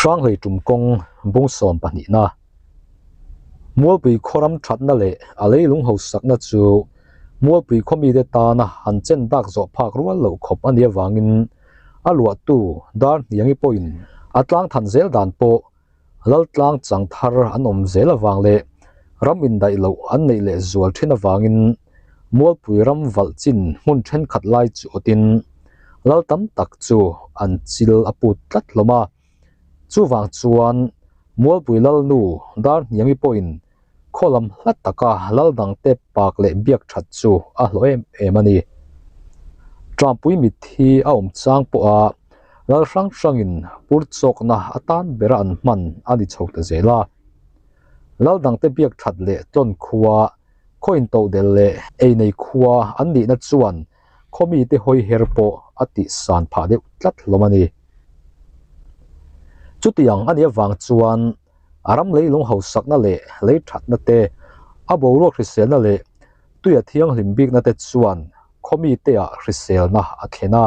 Hranghlei tum kawng bung sawm pahnihna. Mualpui khawram thatna leh a leilung hausakna chu Mualpui khawmite tana han chen dak zawh phak rual loh khawp a nih avangin a luahtu dar hniangi pawhin a tlang than zel dan pawh Laltlang chang thar an awm zel avang leh ram indaih loh an neih leh zual thin avangin Mualpui ram valh chin hmun thenkhat lai chu awtin lal tam tak chu an chil a put tlat hlawm a. Chuvang chuan Mualpui Lalnu Darhniangi pawhin khaw lam hla taka lal dangte pak leh biak that chu a hlawh em em a ni. Ṭampui mitthi a awm chang pawha lal hrang hrangin pur chawkna atan bera an hman a ni chho ta zel a. Lal dangte biak that leh tlawn khua, khaw intohdelh leh ei nei khua an nihna chuan khaw mite hawi her pawh a tih san phah deuh tlat hlawm a ni. Chutiang a nih avang chuan A ram leilung hausakna leh lei thatna te, a boruak hriselna leh tuia thianghlim bikna te chuan khaw mite-ah hriselna a thlen a,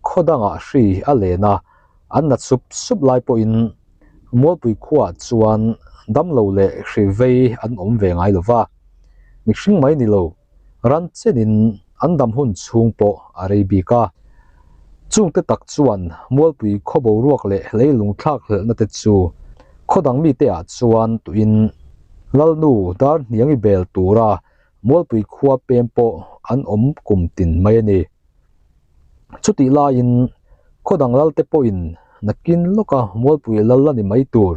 khaw dangah hri a len a, an nat sup sup lai pawhin Mualpui khuaah chuan damlo leh hri vei an awm ve ngai lo va, mihring mai ni lo. Ran chenin an dam hun chhung pawh a rei bik a. Chungte tak chuan Mualpui khaw boruak leh leilung thlak hlelhna te chu khaw dang mite ah chuan tuin Lalnu dar hniangi bel tura Mualpui khua pem pawh an awm kum tin mai a ni. Chutih laiin khaw dang lalte pawhin nakin lawka Mualpui lal a ni mai tur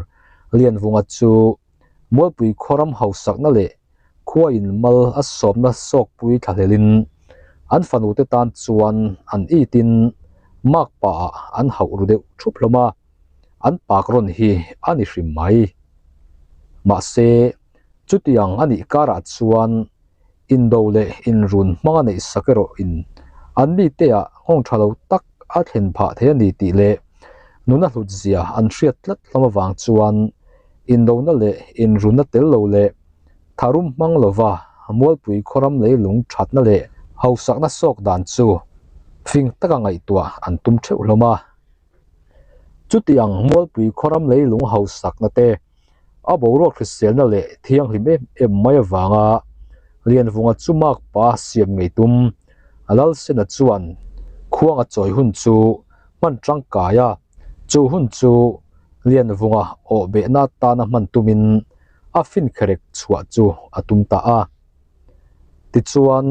Lianvunga chu Mualpui khawram hausakna leh khua in mal a sawmna sawkpui thlahlelin an fanute tan chuan an itin mak pahah an hauh ru deuh thup hlawm a, an pak rawn hi a ni hrim mai. Mahse, chutiang a nih karah chuan indo leh inrun hmanga neih sak erawh in an mite-ah nghawng tha lo tak a thlen phah thei a ni tih leh nuna hlut zia an hriat tlat hlawm avang chuan indona leh inrunna tel lo leh tharum hmang lova Mualpui khawram leilung thatna leh hausakna sawk dan chu fing taka ngaihtuah an tum theuh hlawm a. Chutiang Mualpui khawram leilung hausakna te A boruak hriselna leh thianghlim em em mai avanga Lianvunga chu makpa siam ngei tum a Lalsena chuan khuang a chawi hun chu hman tangkai a, chu hun chu Lianvunga awh behna atana hman tumin a finkherek chhuah chu a tum ta a. Tichuan,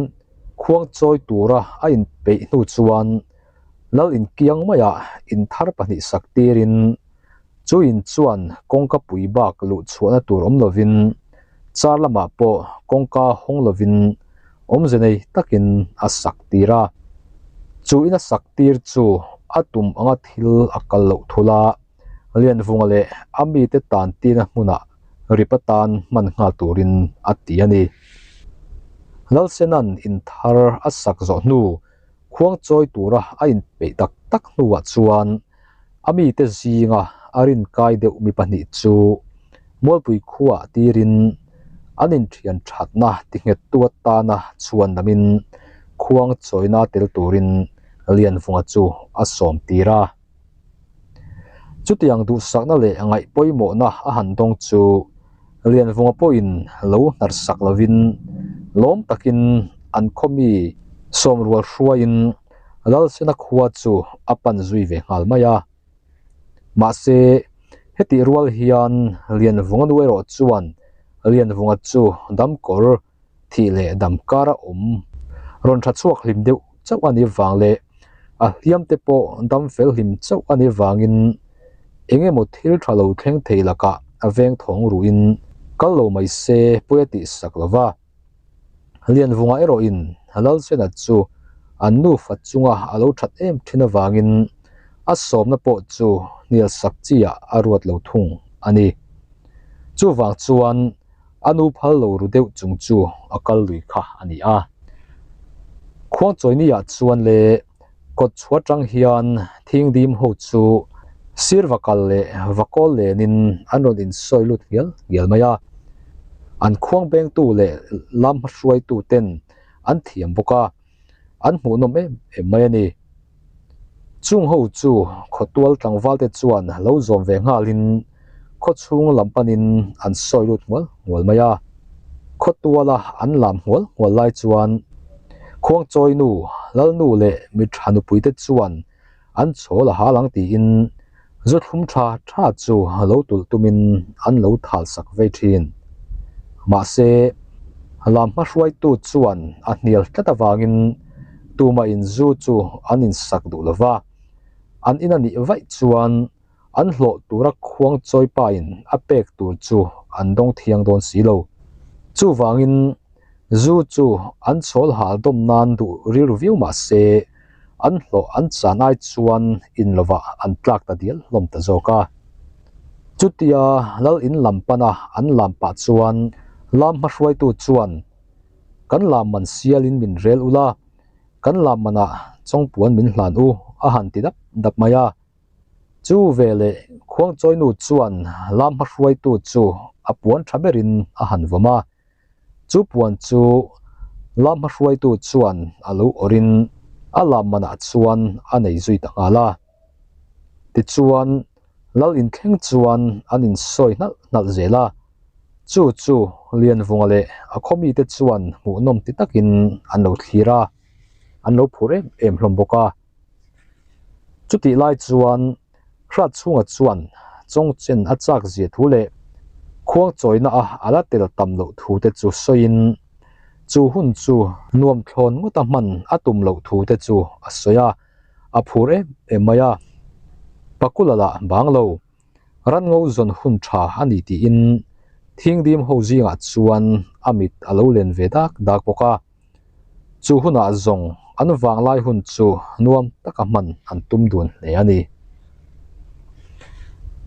khuang chawi tura a inpeih hnu chuan Lal inkiang maiah inthar pahnih sak tirin Chu in chuan kawngka pui bak luh chhuahna tur awm lovin char lamah pawh kawngka hawng lovin awmze nei takin a sak tir a. Chu in a sak tir chu a tum anga thil a kal loh thul a, Lianvunga leh a mite tan tirna hmunah rip atan hman nghal turin a ti a ni. Lalsena'n in thar a sak zawh hnu khuang chawi tura a inpeih tak tak hnuah chuan A mite zinga a rinkai deuh mi pahnih chu Mualpui khuaah tirin an inthian thatna tinghettu atana chhuan lamin khuang chawina tel turin Lianvunga chu a sawm tir a. Chutiang duhsakna leh ngaih pawimawhna a han dawng chu Lianvunga pawhin lo hnarsak lovin lawm takin an khaw mi sawmrual hruaiin Lalsena khua chu a pan zui ve nghal mai a. Mahse, hetih rual hian Lianvunga nu erawh chuan Lianvunga chu damkawr thih leh damkar a awm rawn tha chhuak hlim deuh chauh a nih vang leh a hliam te pawh dam fel hlim chauh a nih vangin eng emaw thil tha lo thleng thei lakah a veng thawng ruhin kal lo mai se pawi a tihsak lo va. Lianvunga erawhin Lalsena chu an nufa chunga a lo that em thin avangin a sawmna pawh chu hnial sak chiah a ruat lo thung a ni. Chuvang chuan a nu phal lo ru deuh chung chu a kal lui kha a ni a. Khuangchawini-ah chuan le kawt chhuah atang hian thingdim ho chu sir va kal leh va kawl lenin an rawn insawi lut ngial ngial mai a. An khuang bengtu leh lam hmahruaitu ten an thiam bawk a, an hmuhnawm em em mai a ni. Chung ho chu khawtual tlangvalte chuan lo zawm ve nghalin khawchhung lam panin an sawi lut nghual nghual mai a. Khawtuala an lam nghual nghual lai chuan Khuangchawi nu, Lalnu leh mi tha nupuite chuan an chawl a hal ang tiin zu thlum tha tha chu lo tulh tumin an lo thal sak vei thin. Mahse, lam hmahruaitu chuan a hnial tlat avangin tumah in zu chu an insak duh lo va, an in a nih vaih chuan an hlawh tura khuang chawi pain a pek tur chu an dawng thiang dawn si lo. Chuvangin zu chu an chawl hal dawm nan duh rilru viau mah se, an hlawh an chan ai chuan in lovah an tlak ta dial hlawm ta zawk a. Chutia lal in lam pana an lam pah chuan lam hmahruaitu chuan, Kan lam man sialin min rel ula, kan lam manah chawngpuan min hlan u a han ti dap dap mai a. Chu veleh Khuangchawinu chuan lam hmahruaitu chu a puan tha berin a han vawm a. Chu puan chu lam hmahruaitu chuan a lo awrhin a lam manah chuan a nei zui ta nghal a. Tichuan lal inthleng chuan an insawi hnalh hnalh zel a. Chu chu Lianvunga leh a khawmite chuan hmuhnawm ti takin an lo thlir a, an lo phur em em hlawm bawk a. Chutih lai chuan Hratchhunga chuan Chawngchen a chak zia thu leh khuang chawina a a la tel tam loh thu te chu sawiin chu hun chu nuam thlawn ngawta hman a tum loh thu te chu a sawi a, a phur em em mai a. Pakula lah bang lo, Ranngo zawn hun tha a ni tiin Thingdim ho zingah chuan a mit a lo len ve dak dak bawk a. Chu hunah zawng an vanglai hun chu nuam taka hman an tum dun hle a ni.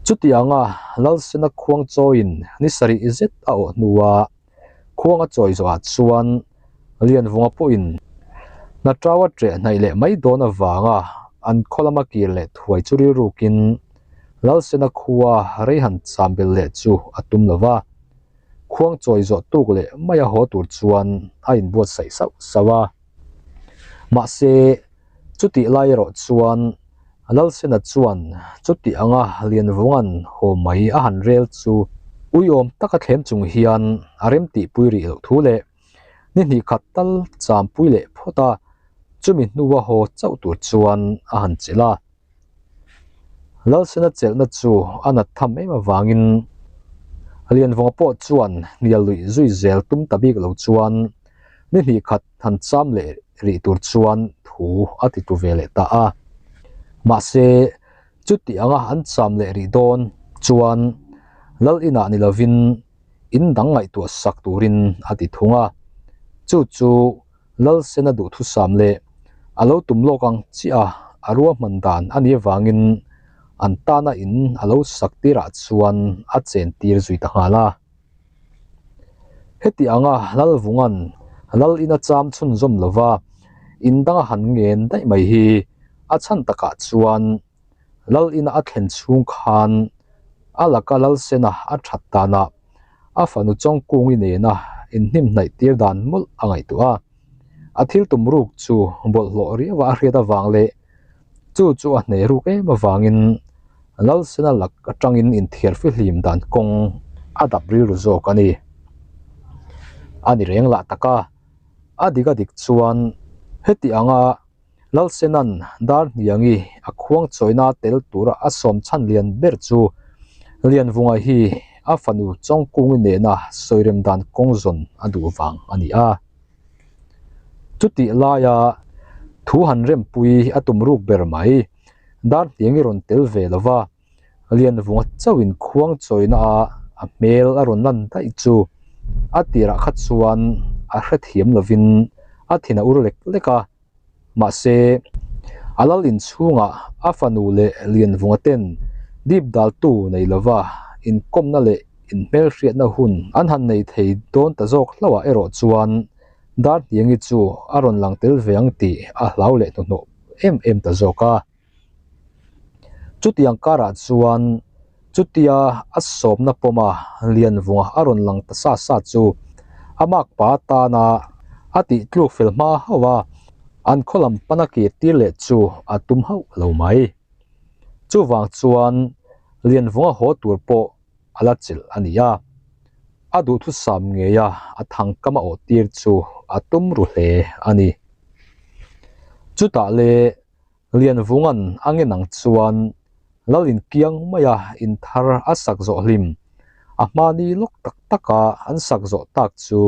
Chutianga Lalsena khuang chawiin ni sarih zet a awh hnua khuang a chawi zawhah chuan Lianvunga pawhin Hnaṭau a ṭeh hnaih leh mai dawn avanga an khaw lama kir leh thuai chu rilrukin Lalsena khua rei han cham bel leh chu a tum lo va. Khuang chawi zawh tuk leh mai a haw tur chuan a inbuatsaih sauh sauh a. Mahse, chutih lai erawh chuan Lalsena chuan chutih anga Lianvunga'n haw mai a han rel chu uiawm taka thlem chung hian a remtihpui rih loh thu leh ni hnih khat tal champui leh phawt a, chumi hnua haw chauh tur chuan a han chelh a. Lalsena chelhna chu a nat tham em avangin Lianvunga pawh chuan hnial luih zui zel tum ta bik lo chuan ni hnih khat han cham leh rih tur chuan thu a ti tu ve leh ta a. Mahse, chuti anga an cham leh rih dawn chuan Lal inah ni lovin in dang ngaihtuah sak turin a ti thung a. Chu chu Lalsena duhthusam leh a lo tum lawk ang chiah a, a ruahman dan a nih avangin an tana in a lo sak tirah chuan a chen tir zui ta nghal a. Heti anga Lalvunga'n Lal in a cham chhunzawm lova in dang a han ngen daih mai hi a chhan takah chuan Lal ina a thlen chhung khan a laka Lalsena a that danah a fanu Chawngkungi nena inhnimhnaih tir dan mawlh a ngaihtuah a. A thil tum ruk chu bawlhhlawh riauva a hriat avang leh chu chu a hne ruk em avangin Lalsena lak atangin inthiar fihlim dan kawng a dap rilru zawk a ni. A ni reng lah tak a, a dik a dik chuan heti anga Lalsena'n dar hniangi a khuang chawina tel tura a sawm chhan lian ber chu Lianvunga hi a fanu Chawngkungi nena sawirem dan kawng zawn a duh vang a ni a. Chutih laia thu han rempui a tum ruk ber mai, dar hniangi rawn tel ve lova Lianvunga chauhin khuang chawina a a hmel a rawn lan daih chu a tirah kha chuan a hrethiam lovin a thin a ur lek lek a. Mahse, a lal inchhungah a fanu leh Lianvunga ten dip daltu nei lova inkawmna leh inhmelhriatna hun an han nei thei dawn ta zawk hlauhah erawh chuan Darhniangi chu a rawn lang tel ve ang tih a hlau leh hnuhnawh em em ta zawk a. Chutiang karah chuan chutia a sawmna pawma Lianvunga a rawn lang ta sa sa chu a makpa tana a tih tluk fel hma hauh a. An khaw lam pana kir tir leh chu a tum hauh lo mai. Chuvang chuan Lianvunga haw tur pawh a la chelh a ni a, a duhthusam ngeia a thangkam a awh tir chu a tum ru hle a ni. Chutah le Lianvunga'n a ngen ang chuan Lal inkiang maia inthar a sak zawh hlim, a hmani lawk tak taka an sak zawh tak chu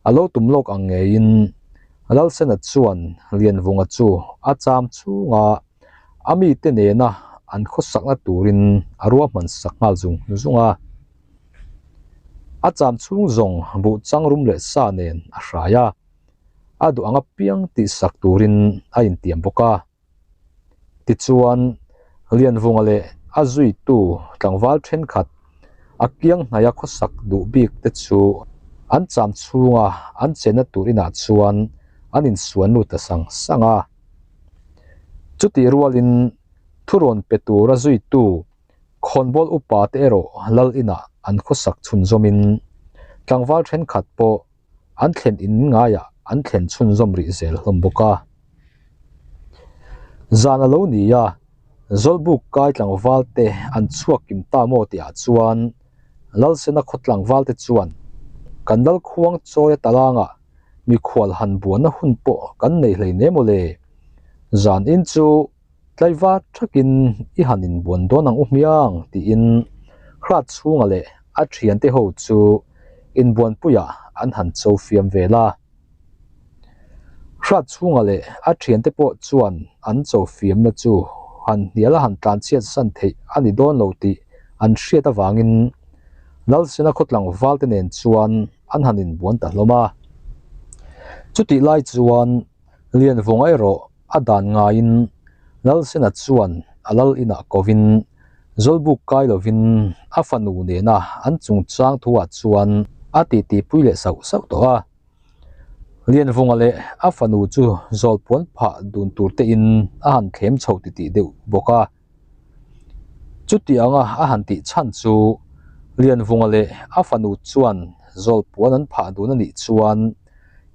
a lo tum lawk ang ngeiin Lalsena chuan Lianvunga chu a cham chhunga a mite nena an khawsakna turin a ruahman sak nghal zung zung a. A cham chhung zawng buh chang rum leh sa nen a hrai a, a duh ang apiang tihsak turin a intiam bawk a. Tichuan, Lianvunga leh a zuitu tlangval thenkhat a kiang hnaia khawsak duh bik te chu an cham chhunga an chenna tur inah chuan an insuan lut ta sang sang a. Chutih rualin thurawn pe tura zuitu khawnbawl upa te erawh lal inah an khawsak chhunzawmin tlangval thenkhat pawh an thlen in ngaiah an thlen chhunzawm rih zel hlawm bawk a. Zan a lo ni a, Zawlbuk kai tlangval te an chhuak kim ta maw tihah chuan Lalsena khaw tlangval te chuan kan Lalkhuang chawi a talangah mikhual han buanna hun pawh kan nei hlei nem aw le. Zan in chu tlaivar thakin i han inbuan dawn ang u hmiang tiin hrat chhunga leh a thiante ho chu inbuanpuiah an han cho fiam vel a. Hrat chhunga leh a thiante pawh chuan an cho fiamna chu han hnial a han tlanchhiat san theih a ni dawn lo tih an hriat avangin Lalsena khawtlang valte nen chuan an han inbuan ta hlawm a. Chutih lai chuan Lianvunga erawh a dan ngaiin Lalsena chuan a lal inah kovin Zawlbuk kai lovin a fanu nena an chungchang thuah chuan a titipui leh sauh sauh tawh a. Lianvunga leh a fanu chu zawlpuan phah dun tur tein a han thlem chho titih deuh bawk a. Chuti anga a han tih chhan chu Lianvunga leh a fanu chuan zawlpuan an phah dun a nih chuan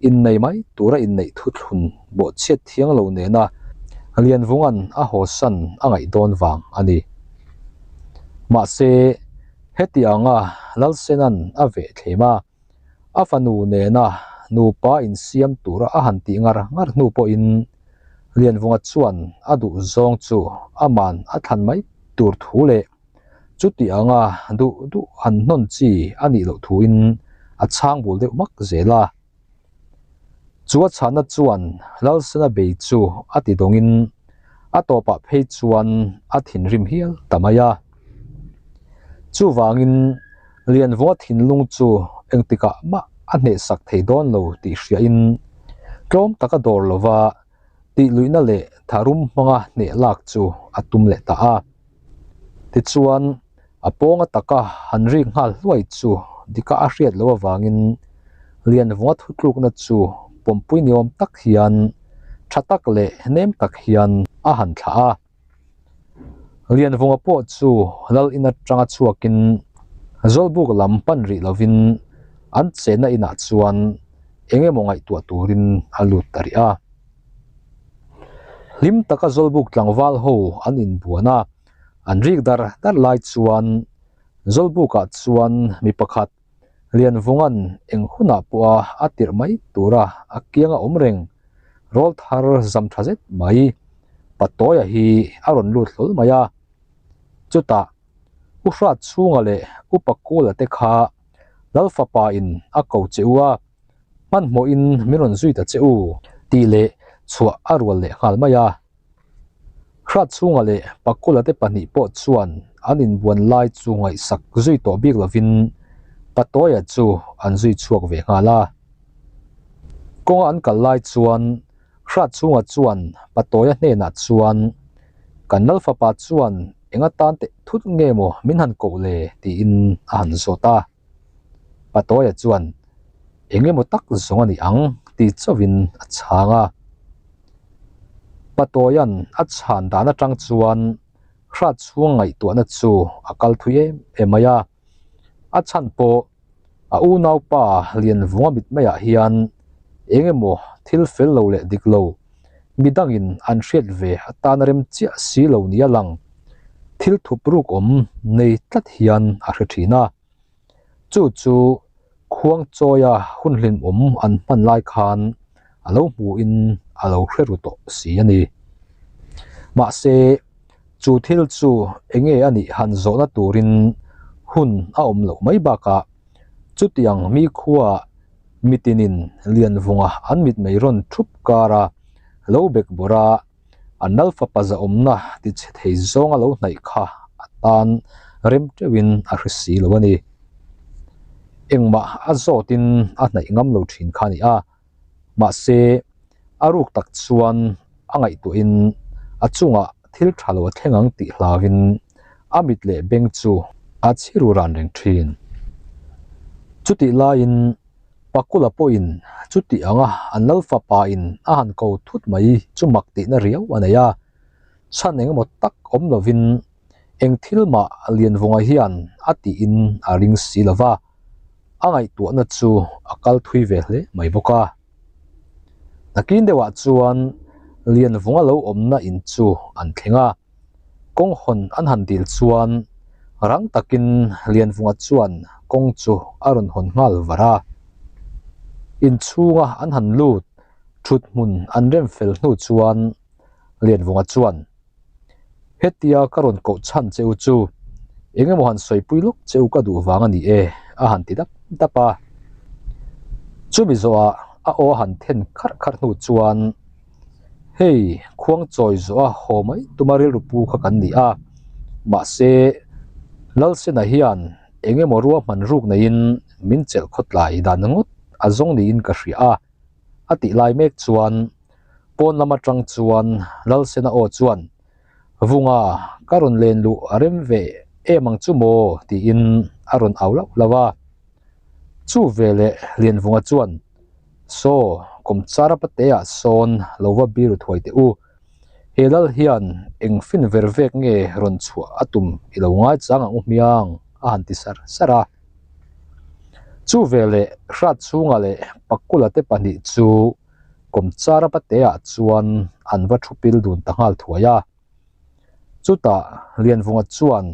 innei mai tura inneih thuthlun bawhchhiat thiang lo nena Lianvunga'n a hawsan a ngaih dawn vang a ni. Mahse, heti anga Lalsena'n a veh thlem a, A fanu nena nupa insiam tura a han tih ngar ngar hnu pawhin Lianvunga chuan a duh zawng chu aman a thlan mai tur thu leh chuti anga duh duh han hnawn chi a nih loh thuin a chhang bul deuh hmak zel a. Chu a chhahna chuan Lalsena bei chu a ti dawngin a tawpah phei chuan a thinrim hial ta mai a. Chuvangin Lianvunga thinlung chu engtikah mah a hnehsak thei dawn lo tih hriain tlawm taka dawr lova tihluihna leh tharum hmanga hneh lak chu a tum leh ta a. Tichuan a pawnga taka han rik nghal hluai chu dika a hriat loh avangin Lianvunga thutlukna chu pawmpui ni awm tak hian tha tak leh nem tak hian a han thlah a. Lianvunga pawh chu lal in atanga chhuakin Zawlbuk lam pan rih lovin an chenna inah chuan eng emaw ngaihtuah turin a lut ta rih a. Hlim taka Zawlbuk tlangval ho an inbuan a, an rik dar dar lai chuan Zawlbukah chuan mi pakhat Lianvunga'n eng hunah pawha a tirh mai tura a kianga awm reng rawl thar zam tha zet mai Patawia hi a rawn lut hlawl mai a. Chutah U Hrat chhunga leh U Pakula te kha Lalfapa in a ko che u a, hmanhmawhin min rawn zui ta che u tih leh chhuah a rual leh nghal mai a. Hrat chhunga leh Pakula te pahnih pawh chuan an inbuan lai chu ngaihsak zui tawh bik lovin Patawia chu an zui chhuak ve nghal a. Kawnga an kal lai chuan Hrat chhunga chuan Patawia hnenah chuan Kan lal fapa chuan eng atan teh thut nge maw min han koh le tiin a han zawt a. Patawia chuan eng emaw tak zawng a ni ang ti chauhin a chhang a. Patawia'n a chhan dan atang chuan hrat chhung ngaihtuahna chu a kal thui em em mai a. A chhan pawh a unaupa Lianvunga mit maiah hian eng emaw thil fel lo leh dik lo. Midangin an hriat ve atan rem chiah si lo nia lang thil thup ruk awm nei tlat hian a hre thin a. Chu chu khuang chawia hun hlimawm an hman lai khan a lo hmuhin a lo hre ru tawh si a ni. Mahse, chu thil chu enge a nih han zawhna turin hun a awm loh mai bakah chutiang mi khuaah mitinin Lianvunga an mitmei rawn thup kara lo bek bawrh a, A nal fapa zahawmna ti chhe thei zawng a lo hnaih kha a tan rem teuhin a hre si lo a ni. Engmah a zawtin a hnaih ngam lo thin kha a ni a, mahse a ruk tak chuan a ngaihtuahin a chungah thil tha lo a thleng ang tih hlauin a mit leh beng chu a chhiru ran reng thin. Chutih laiin Pakula pawhin chuti anga an lal fapain a han ko thut mai chu mak tihna riau a nei a, chhan engemaw tak awm lovin eng thil mah Lianvunga hian a tiin a ring si lo va, a ngaihtuahna chu a kal thui ve hle mai bawk a. Nakin deuhah chuan Lianvunga lo awmna in chu an thleng a. Kawng hawn an han dil chuan rang takin Lianvunga chuan kawng chu a rawn hawn nghal var a. Inchhunga an han lut thut hmun an rem fel hnu chuan Lianvunga chuan, Hetia ka rawn koh chhan che u chu eng emaw han sawipui lawk che u ka duh vang a ni e a han ti dap dap a. Chumi zawhah a aw a han then kharh kharh hnu chuan, Hei, khuang chawi zawh a haw mai tuma rilru pu kha kan ni a, mahse, Lalsena hian eng emaw ruahman ruk neiin min chelh khawtlai dan ngawt a zawng niin ka hria a, a tih lai mek chuan pawn lam atang chuan Lalsena aw chuan, Vunga, ka rawn len luh a rem ve em ang chu maw? tiin a rawn au lauh lauh a. Chu veleh Lianvunga chuan, Saw, kawmchara pateah sawn lo va biru thuai teh u. He lal hian eng fin ver vek nge rawn chhuah a tum i lo ngai chang ang u hmiang, a han ti sar sar a. Chu veleh hrat chhunga leh Pakula te pahnih chu kawmchara pateah chuan an va thu pil dun ta nghal thuai a. Chutah Lianvunga chuan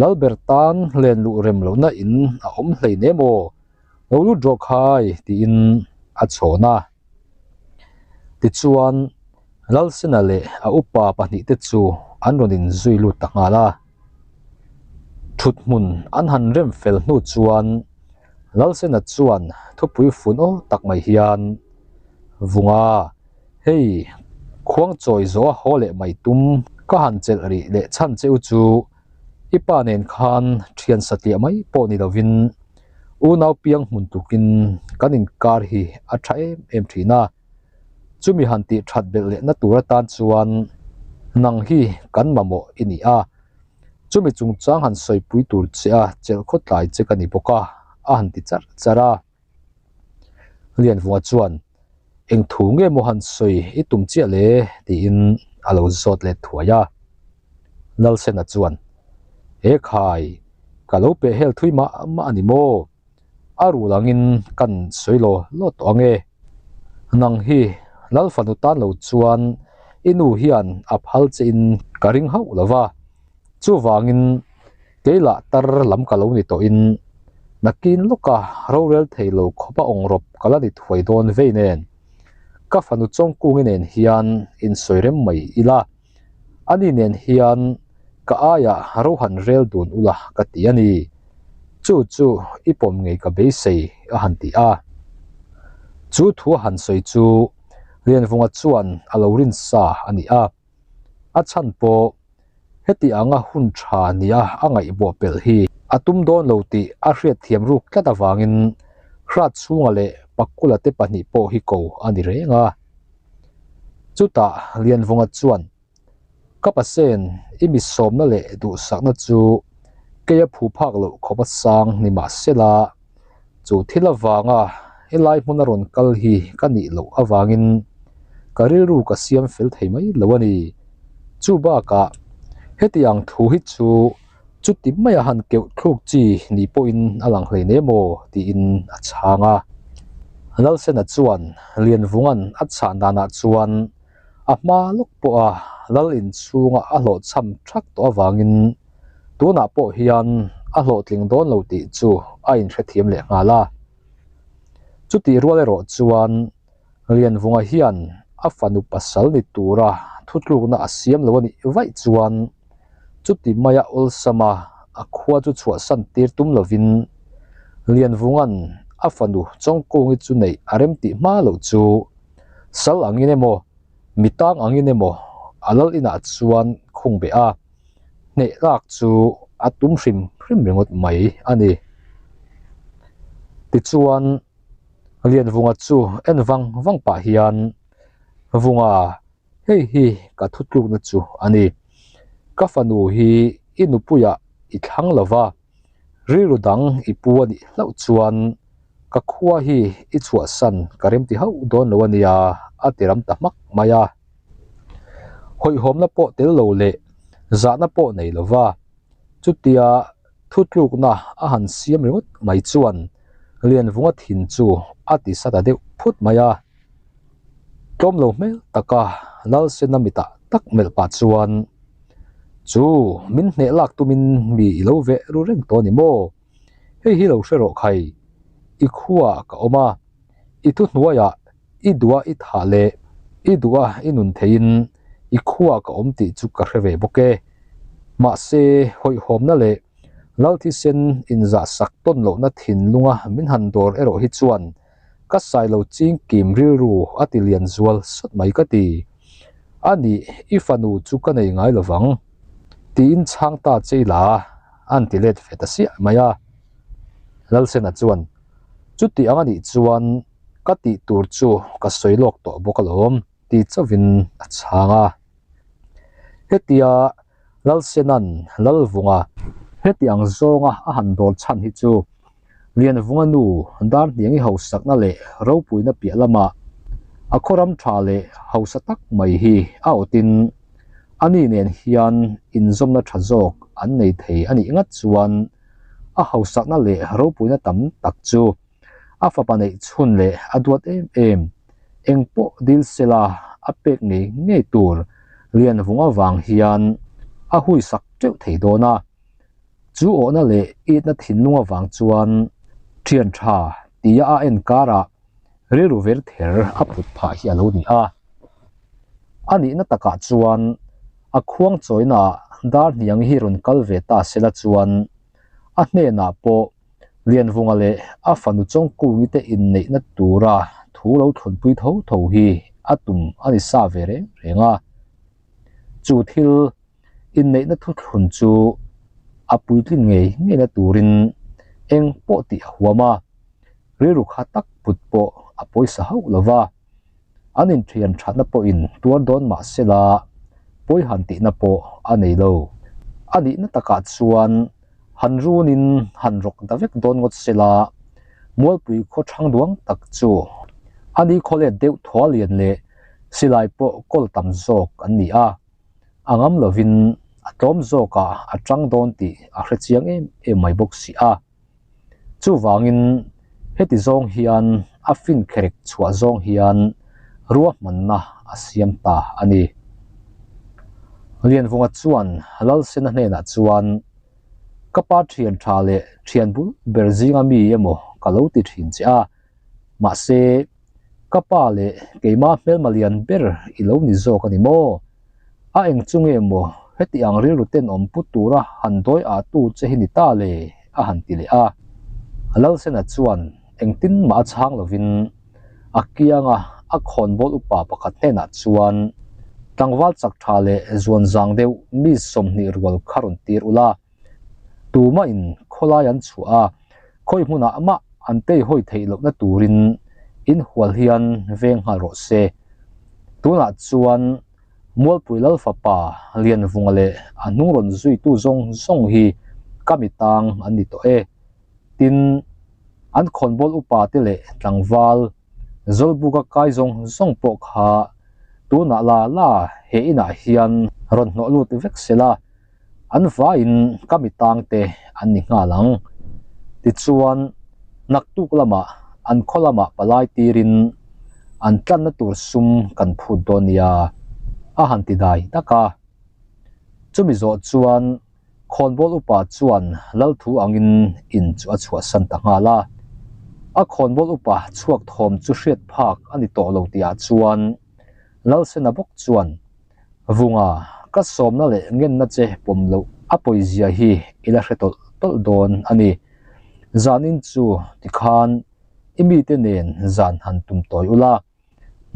Lalber tan len luh rem lohna in a awm hlein em aw? Lo lut rawh khai tiin a chhawn a. Tichuan Lalsena leh a upa pahnihte chu an rawn inzui lut ta nghal a. Thut hmun an han rem fel hnu chuan Lalsena chuan thupui fun aw tak mai hian, Vunga, hei khuang chawi zawh a haw leh mai tum ka han chelh rih leh chhan che u chu i pa nen khan thian satliah mai pawh ni lovin unau piang hmun tukin kan inkar hi a tha em em thin a. Chumi han tih that belh lehna tur atan chuan nang hi kan mamawh i ni a, chumi chungchang han sawipui tur che a chelh khawtlai che ka ni bawk a, a han ti charh charh a. Lianvunga chuan, Eng thu nge maw han sawi i tum chiah le? tiin a lo zawt let thuai a. Lalsena chuan, He khai, ka lo peh hel thui mah mah a ni maw? A rul angin kan sawi law law tawh ang e. Nang hi Lal fanu tan lo chuan i nu hian a phal che in ka ring hauh lo va, chuvangin kei lah tar lam ka lo ni tawhin nakin lawka rorel thei lo khawpa awngrawp ka la ni thuai dawn vei nen ka fanu Chawngkungi nen hian insawi rem mai ila. Ani nen hian ka aiah ro han rel dun ula ka ti a ni. Chu chu i pawm ngei ka beisei a han ti a. Chu thu a han sawi chu Lianvunga chuan a lo rin sa a ni a. A chhan pawh heti anga hun tha nia a ngaihbawh pelh hi a tum dawn lo tih a hriatthiam ruk tlat avangin Hratchhunga leh Pakula te pahnih pawh hi ko a ni reng a. Chutah Lianvunga chuan, Ka pasen, i mi sawmna leh duhsakna chu kei a phu phak loh khawp a sang ni mah sela, chu thil avanga helai hmuna rawn kal hi ka nih loh avangin ka rilru ka siam fel thei mai lo a ni. Chu bakah heti ang thu hi chu Chuti maia han keuh thluk chi ni pawhin a lang hlein em aw tiin a chhang a. Lalsena chuan Lianvunga'n a chhan danah chuan A hma lawk pawha lal inchhunga a hlawhchham thak tawh avangin tunah pawh hian a hlawhtling dawn lo tih chu a inhrethiam leh nghal a. Chutih rual erawh chuan Lianvunga hian a fanu pasal ni tura thutlukna a siam lo a nih vaih chuan chuti maia awlsama a khua chu chhuahsan tir tum lovin Lianvunga'n a fanu Chawngkungi chu neih a remtih hma loh chu sal angin emaw mitang angin emaw a lal inah chuan khung beh a, hneh lak chu a tum hrim hrim ringawt mai a ni. Tichuan. Lianvunga chu en vang vang pah hian, Vunga, hei hi ka thutlukna chu a ni. Ka fanu hi i nupuiah i thlang lo va, rilru dang i pu a nih hlauh chuan ka khua hi i chhuahsan ka remti hauh dawn lo a nia, a ti ram ta hmak mai a. Hawihhawmna pawh tel lo leh zahna pawh nei lo va, chutia Thutlukna a han siam ringawt mai chuan Lianvunga thin chu a ti sa ta deuh phut mai a. Tlawm lo hmel taka Lalsena mitah tak melh pah chuan, Chu, min hneh lak tumin mi i lo veh ru reng tawh a ni maw? Hei hi lo hre rawh khai, i khuaah ka awm a, i thuhnuaiah i duha i thah leh i duha i nun theihin i khuaah ka awm tih chu ka hre ve bawk e. Mahse, hawihhawmna leh Lalthisen inzahsak tawn lohna thinlunga min han dawr erawh hi chuan ka sailo ching kim rilru a ti lian zual sawt mai ka ti. A nih, i fanu chu ka nei ngai lo vang. Tiin chhang ta che ila an ti let ve ta siah mai a. Lalsena chuan, Chuti ang a nih chuan ka tih tur chu ka sawi lawk tawh bawk alawm ti chauhin a chhang a. Hetia Lalsena'n Lalvunga heti ang zawnga a han dawl chhan hi chu Lianvunga nu Darhniangi hausakna leh ropuina piah lamah a khawram tha leh hausa tak mai hi a awtin ani nen hian inzawmna tha zawk an nei thei a nih ngat chuan a hausakna leh ropuina tam tak chu A fapa neih chhun leh a duat em em, eng pawh dil sela a pek ngei ngei tur Lianvunga vang hian a hui sak teuh thei dawn a. Chu awhna leh itna thinlung avang chuan thian tha tia a en karah rilru ver ther a put phah hi a lo ni a. A nihna takah chuan a khuang chawinaah Darhniang hi rawn kal ve ta sela chuan a hnenah pawh Lianvunga leh a fanu Chawngkungi te inneihna tura thu lo thlunpui tho tho hi a tum a ni sa ve reng reng a. Chu thil inneihna thuthlun chu a puitlin ngei ngeina turin eng pawh tih a huam a, rilru kha tak put pawh a pawisa hauh lo va. An inthian thatna pawhin tuar dawn mah sela pawi han tihna pawh a nei lo. A nihna takah chuan han runin han rawk ta vek dawn ngawt sela Mualpui khaw thang duang tak chu a ni khawlet deuh thaw lian leh silai pawh kawl tam zawk an ni a, a ngam lovin a tlawm zawkah a tang dawn tih a hre chiang em em mai bawk si a. Chuvangin heti zawng hian a fin kherek chhuah zawng hian ruahmanna a siam ta a ni. Lianvunga chuan Lalsena hnenah chuan, Ka pa thian tha leh thian bul ber zinga mi emaw ka lo ti thin che a, mahse ka pa leh keima hmelma lian ber i lo ni zawk a ni maw? A eng chu nge maw heti ang rilru tenawm pu tura han dawi ah tu che hi ni ta le? a han ti leh a. Lalsena chuan engtin mah a chhang lovin a kianga a khawnbawl upa pakhat hnenah chuan tlangval chak tha leh zuan zang deuh mi 20 rual kha rawn tir ula, tumah in khawlai an chhuah a, khawi hmunah mah an tei hawi theih lohna turin in hual hian veng nghal rawh se. Tunah chuan Mualpui Lal fapa Lianvunga leh a hnung rawn zuitu zawng zawng hi ka mi tang an ni tawh e. Tin, an khawnbawl upa te leh tlangval Zawlbuka kai zawng zawng pawh kha tunah la la he inah hian rawn hnawh lut vek sela, an vaiin ka mi tangte an ni nghal ang. Tichuan, naktuk lamah an khaw lamah palai tirin an tlanna tur sum kan phut dawn nia, A han ti dai dak a. Chumi zawh chuan khawnbawl upa chuan lal thu angin in chu a chhuahsan ta nghal a. A khawnbawl upa chhuak thawm chu hriat phak a ni tawh lo tihah chuan Lalsena bawk chuan, Vunga, ka sawmna leh ngenna che pawm loh a pawizia hi i la hre tawlh tawlh dawn a ni. Zanin chu tikhan i mite nen zan han tum tawi ula.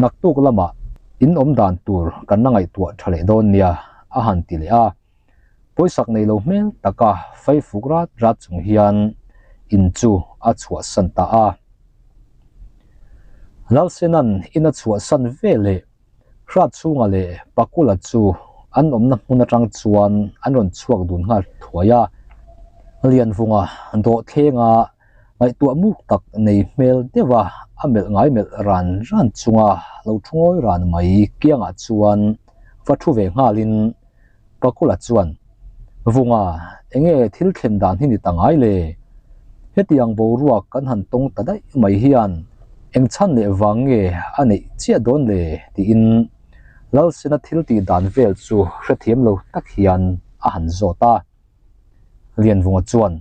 Naktuk lamah in awm dan tur kan la ngaihtuah tha leh dawn nia, a han ti leh a. Pawisak nei lo hmel taka fai fuk rat rat chung hian in chu a chhuahsan ta a. Lalsena'n in a chhuahsan ve leh Hrat chhunga leh Pakula chu an awmna hmun atang chuan an rawn chhuak dun nghal thuai a. Lianvunga dawhthlenga Ngaihtuah muk tak nei hmel deuh a, a melh ngai melh ran ran chunga lo thu ngawi ran mai kiangah chuan va thu ve nghalin Pakula chuan, Vunga, enge thil thlen dan hi ni ta ngai le? Hetiang boruak kan han tawng ta daih mai hian eng chhan leh vang nge a neih chiah dawn le? tiin Lalsena thil tih dan vel chu hrethiam lo tak hian a han zawt a. Lianvunga chuan,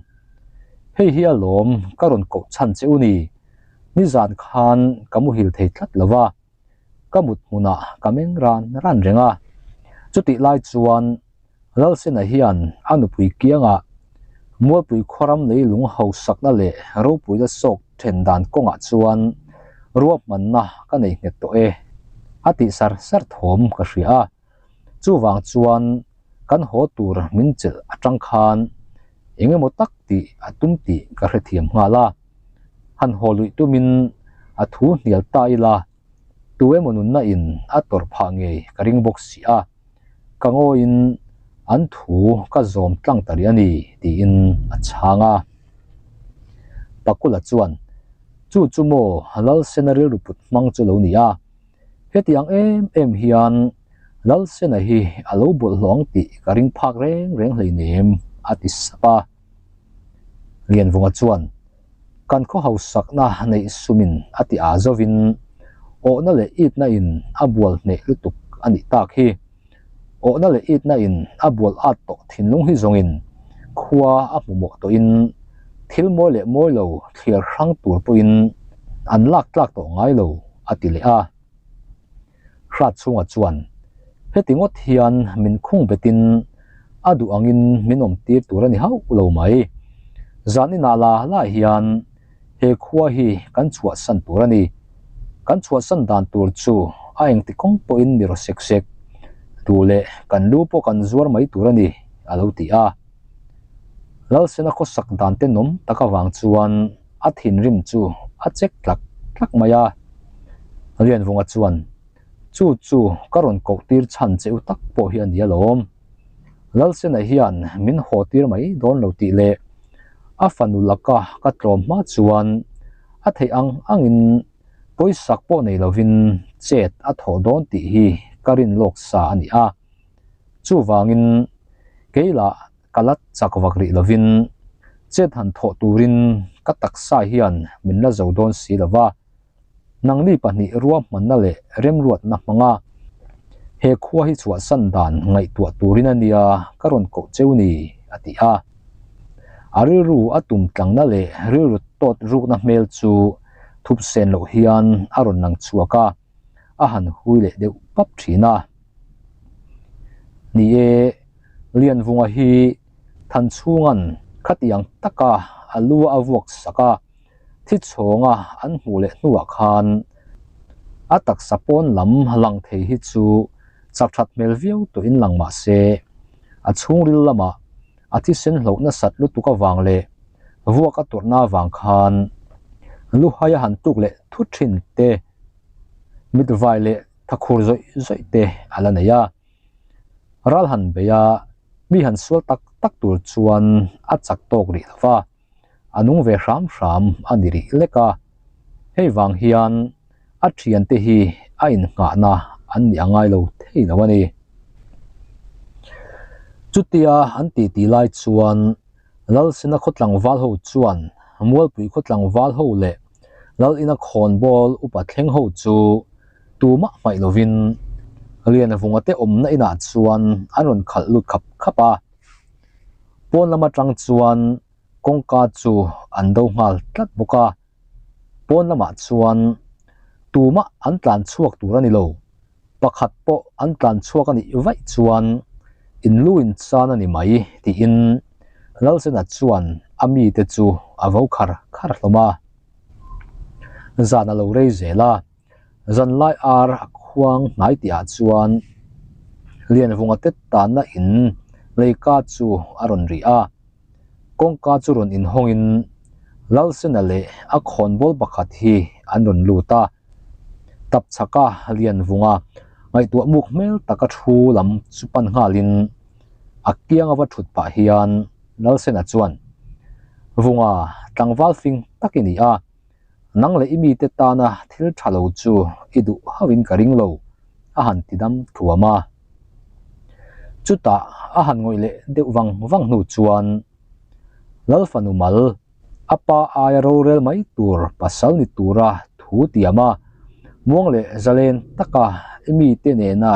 Hei hi alawm ka rawn koh chhan che u ni, nizan khan ka muhil thei tlat lo va, ka mut hmunah ka meng ran ran reng a. Chutih lai chuan Lalsena hian a nupui kiangah Mualpui khuaram leilung hausakna leh ropuina sawk then dan kawngah chuan ruahmanna ka nei nghet tawh e, a tih sar sar thawm ka hria a. Chuvang chuan kan haw tur min chelh atang khan eng emaw tak tih a tum tih ka hrethiam nghal a. Han haw luih tumin a thu hnial ta ila, tu emaw nunna in a tawrh phah ngei ka ring bawk si a, ka ngawiin an thu ka zawm tlang ta rih a ni tiin a chhang a. Pakula chuan, Chu chu maw Lalsena rilru put hmang chu lo ni a, Hetiang em em hian Lalsena hi a lo bawlhhlawh ang tih ka ring phak reng reng hleinem, a ti sap a. Lianvunga chuan, Kan khaw hausakna neih sumin a ti aa zovin awhna leh itna in a bual hneh lutuk a nih tak hi. Awhna leh itna in a bual at tawh thinlung hi zawngin khua a hmu mawh tawhin thil mawi leh mawi lo thliar hrang tur pawhin an lak tlak tawh ngai lo. a ti leh a. Hrat chhungah chuan, Heti ngawt hian min khung betin a duh angin min awm tir tur a ni hauh lo mai. Zan inah la la hian he khua hi kan chhuahsan tur a ni. Kan chhuahsan dan tur chu a engti kawng pawhin ni raw sek sek. Duh leh kan lu pawh kan zuar mai tur a ni, a lo ti a. Lalsena khawsak dan tenawm tak avang chuan a thinrim chu a chek tlak tlak mai a. Lianvunga chuan, Chu chu ka rawn koh tir chhan che u tak pawh hi a ni alawm. Lalsena hian min haw tir mai dawn lo tih leh a fanu laka ka tlawm hma chuan a theih ang angin pawisak pawh nei lovin chet a thawh dawn tih hi ka rin lawk sa a ni a. Chuvangin keilah ka la chak vak rih lovin chet han thawh turin ka taksa hian min la zo dawn si lo va, nangni pahnih ruahmanna leh remruatna hmanga he khua hi chhuahsan dan ngaihtuah turin a nia ka rawn koh cheu ni, a ti a. A rilru a tum tlangna leh rilru tawt rukna hmel chu thup sen loh hian a rawn lang chhuak a. a han hui leh deuh pap thin a. Ni e, Lianvunga hi Thanchhunga'n khatiang taka a lu a vuak sak a, thi chhawnga an hmuh leh hnuah khan a taksa pawn lam lang thei hi chu chak that hmel viau tawhin lang mah se, a chhungril lamah a thisen hloh nasat lutuk avang leh vuak a tawrhna avang khan luhai a han tuk leh thut thin te, mitvai leh thakhur zawih zawih te a la nei a. Ral han bei a, mi han sual tak tak tur chuan a chak tawk rih lo va, a nung ve hram hram a ni rih lek a. Hei vang hian a thiante hi a innghahna an nih a ngai lo thei lo a ni. Chutia an titi lai chuan Lalsena khaw tlangval ho chuan Mualpui khaw tlangval ho leh Lalina khawnbawl upa thleng ho chu tumah hmaih lovin Lianvunga te awmna inah chuan an rawn khalh lut khap khap a. Pawn lam atang chuan kawngka chu an do nghal tlat bawk a. Pawn lamah chuan tumah an tlan chhuak tur a ni lo. Pakhat pawh an tlan chhuak a nih vaih chuan in lu in chan a ni mai tiin Lalsena chuan a mite chu a vo khar khar hlawm a. Zan a lo rei zel a, zanlai ar a khuang hnai tihah chuan Lianvunga te tanna in leika chu a rawn rih a. Kawngka chu rawn inhawngin Lalsena leh a khawnbawl pakhat hi an rawn lut a. Tap chhaka Lianvunga ngaihtuah muk hmel taka thu lam chu pan nghalin a kiang ava thut pah hian Lalsena chuan, Vunga, tlangval fing tak i ni a, nang leh i mite tana thil tha lo chu i duh hauhin ka ring lo, a han ti dam thuam a. Chutah a han ngawih leh deuh vang vang hnu chuan Lalfanu mal a pa aia rorel mai tur pasal ni tura thu tiam a, muang leh zalen taka i mite nena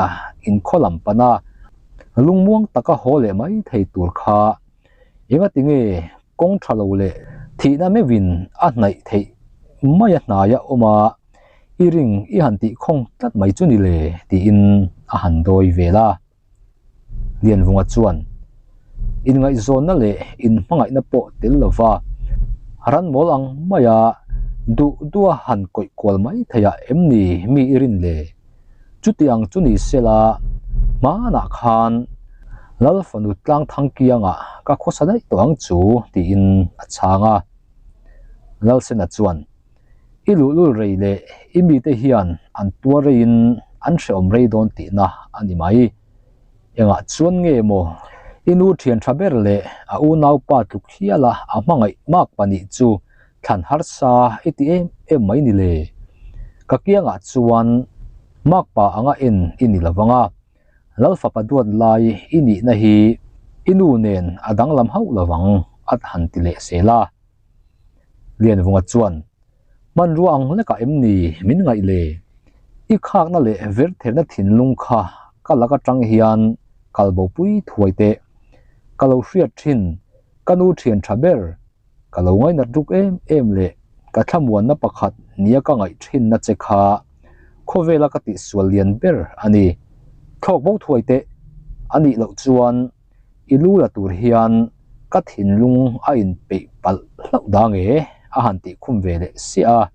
inkhaw lam pana lungmuang taka haw leh mai thei tur kha engati nge kawng tha lo leh thihna meuhin a hnaih theih mai a hnaia awm a. I ring i han tih khawng tlat mai chu ni le tiin a han dawi vel a. Lianvunga chuan inngaihzawnna leh inhmangaihna pawh tel lova ranmawl ang maia duh duha han kawih kual mai theiah em ni mi i rin le? Chuti ang chu ni sela hmanah khan Lal fanu tlang thang kiangah ka khawsa daih tawh ang chu tiin a chhang a. Lalsena chuan I luhlul rei leh i mite hian an tuar reiin an hrehawm rei dawn tihna a ni mai. Engah chuan nge maw i nu thian tha ber leh a unaupa tluk hiala a hmangaih mak pahnih chu thlan harsa i ti em em mai ni le? Ka kiangah chuan makpa anga en i ni lo vang a, Lalfapa duat lai i nihna hi i nu nen a danglam hauh lo vang a han ti leh zel a. Lianvunga chuan, Hmanrua ang hlekah em ni min ngaih le? I khakna leh vertherna thinlung kha ka lak atang hian kal bopui thuai teh. Ka lo hriat thin, ka nu thian tha ber, ka lo ngainat ruk em em leh ka thlamuanna pakhat nia ka ngaih thinna che kha khawvela ka tihsual lian ber a ni. Thlawk bo thuai teh, a nih loh chuan I lu la tur hian ka thinlung a inpeih palh hlauh dang e, a han tih khum ve leh siah a.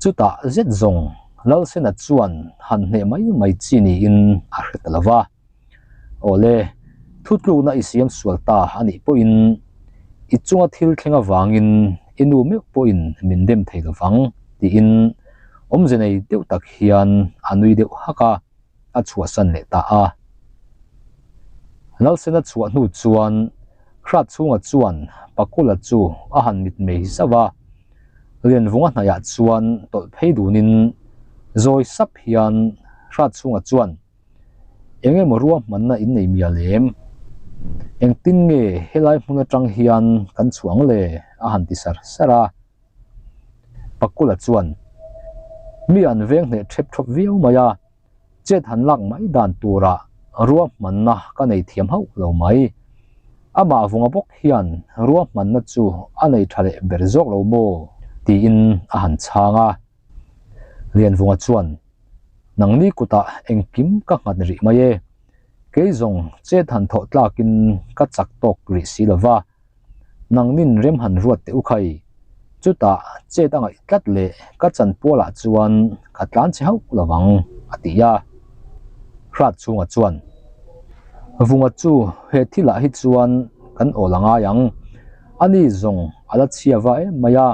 Chutah zet zawng Lalsena chuan han hneh mai mai chi niin a hre ta lo va. Awle, thutlukna i siam sual ta a nih pawhin i chunga thil thleng avangin i nu meuh pawhin min dem thei lo vang, tiin awmze nei deuh tak hian a nui deuh hak a. a chhuahsan leh ta a. Lalsena chhuah hnu chuan Hratchhunga chuan Pakula chu a han mitmei zauh a, Lianvunga hnaihah chuan tawlh phei dunin zawi sap hian Hratchhunga chuan, Eng emaw ruahmanna in nei mial em? Engtin nge helai hmun atang hian kan chhuah ang le? a han ti sar sar a. Pakula chuan, Mi an veng hneh ṭhep ṭhawp viau mai a, chet han lak mai dan turah ruahmanna ka nei thiam hauh lo mai. Amah vunga bawk hian ruahmanna chu a nei ṭha leh ber zawk lo maw? tiin a han chhang a. Lianvunga chuan, Nangni kutah engkim ka nghat rih mai e. Kei zawng chet han thawh tlakin ka chak tawk rih si lo va. Nangnin rem han ruat teh u khai. Chutah chet a ngaih tlat leh ka chan pualah chuan ka tlan che hauh lo vang, a ti a. Hrat chhunga chuan, Vunga chu he thilah hi chuan kan awl a ngai ang. Ani zawng a la chhia va em mai a.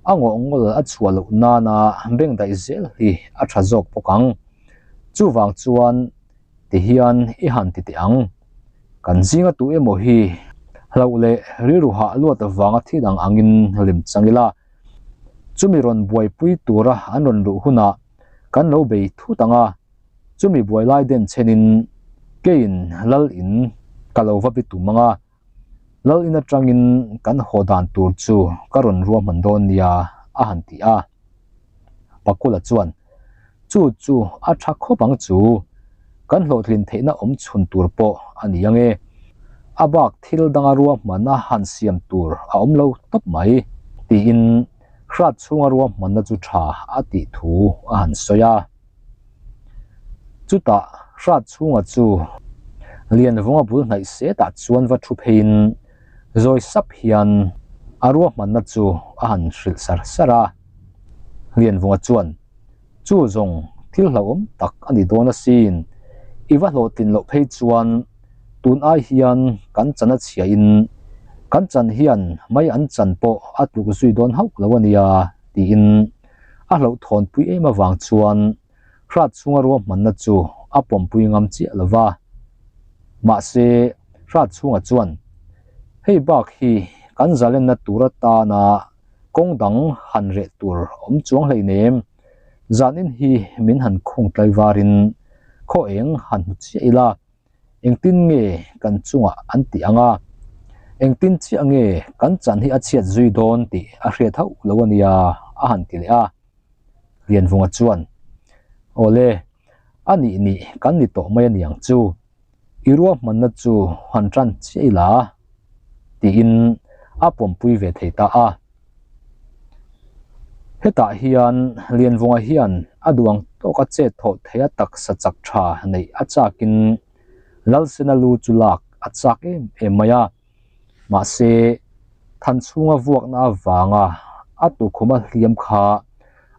A ngawhngawl a chhuah loh nana beng daih zel hi a tha zawk bawk ang. Chuvang chuan ti hian i han ti teh ang. Kan zinga tu emaw hi hlauh leh rilru hah luat avanga thi dang angin lim chang ila, chumi rawn buaipui tura an rawn luh hunah kan lo bei thut ang a, chumi buai lai den chenin keiin lal in ka lo va bi tum ang a, lal in atangin kan haw dan tur chu ka rawn ruahman dawn nia a han ti a. Pakula chuan. Chu chu a tha khawp ang chu. Kan hlawhtlin theihna awm chhun tur pawh a ni ang e. A bak thil danga ruahmanna han siam tur a awm lo tawp mai, tiin hrat chhunga ruahmanna chu tha a tih thu a han sawi a. Chutah hrat chhunga chu Lianvunga bul hnaih setah chuan va thu pheiin zawi sap hian a ruahmanna chu a han hrilh sar sar a. Lianvunga chuan, Chu zawng thil hlauhawm tak a ni dawn asin, i va hlawhtlin loh phei chuan tun ai hian kan chan a chhiahin kan chan hian mai an chan pawh a tluk zui dawn hauh lo a nia, tiin a hlauhthawnpui em avang chuan hrat chhunga ruahmanna chu a pawmpui ngam chiah lo va. Mahse, hrat chhunga chuan, Hei bak hi kan zalenna tur atana kawng dang han reh tur awm chuang hleinem, zanin hi min han khung tlaivarin khaw eng han hmu chiah ila, Engtin nge kan chungah an tih ang a? Engtin chiah nge kan chan hi a chhiat zui dawn tih a hriat hauh lo a nia, a han ti leh a. Lianvunga chuan, Awle, a nih nih kan ni tawh mai a niang chu, i ruahmanna chu han tan chiah ila, tiin a pawmpui ve thei ta a. Hetah hian Lianvunga hian a duang tawka chet thawh theih a taksa chak tha neih a chakin Lalsena lu chu lak a chak em em mai a. Mahse, Thanchhunga vuakna avanga a tukhuma hliam kha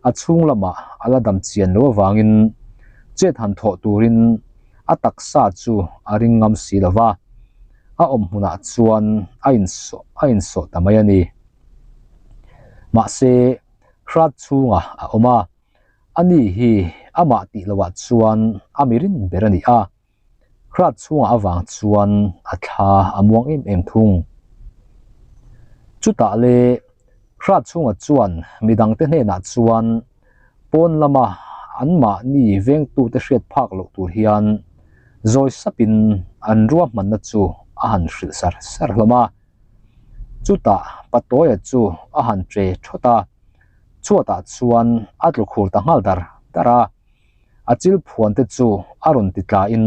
a chhung lamah a la dam chian lo avangin chet han thawh turin a taksa chu a ring ngam si lo va, a awm hmunah chuan a insawh a insawh ta mai a ni. Mahse, hrat chhungah a awm a, ani hi amah tih lohah chuan a mirin ber a ni a. Hrat chhungah avang chuan a thla a muang em em thung. Chutah le hrat chhungah chuan midangte hnenah chuan pawn lama anmahni vengtute hriat phak loh tur hian zawi sapin an ruahmanna chu a han hrilh sar sar hlawm a. Chutah Patawia chu a han che thawt a, chhuatah chuan a tlu khur ta nghal dar dar a. A chil phuan te chu a rawn ti tla in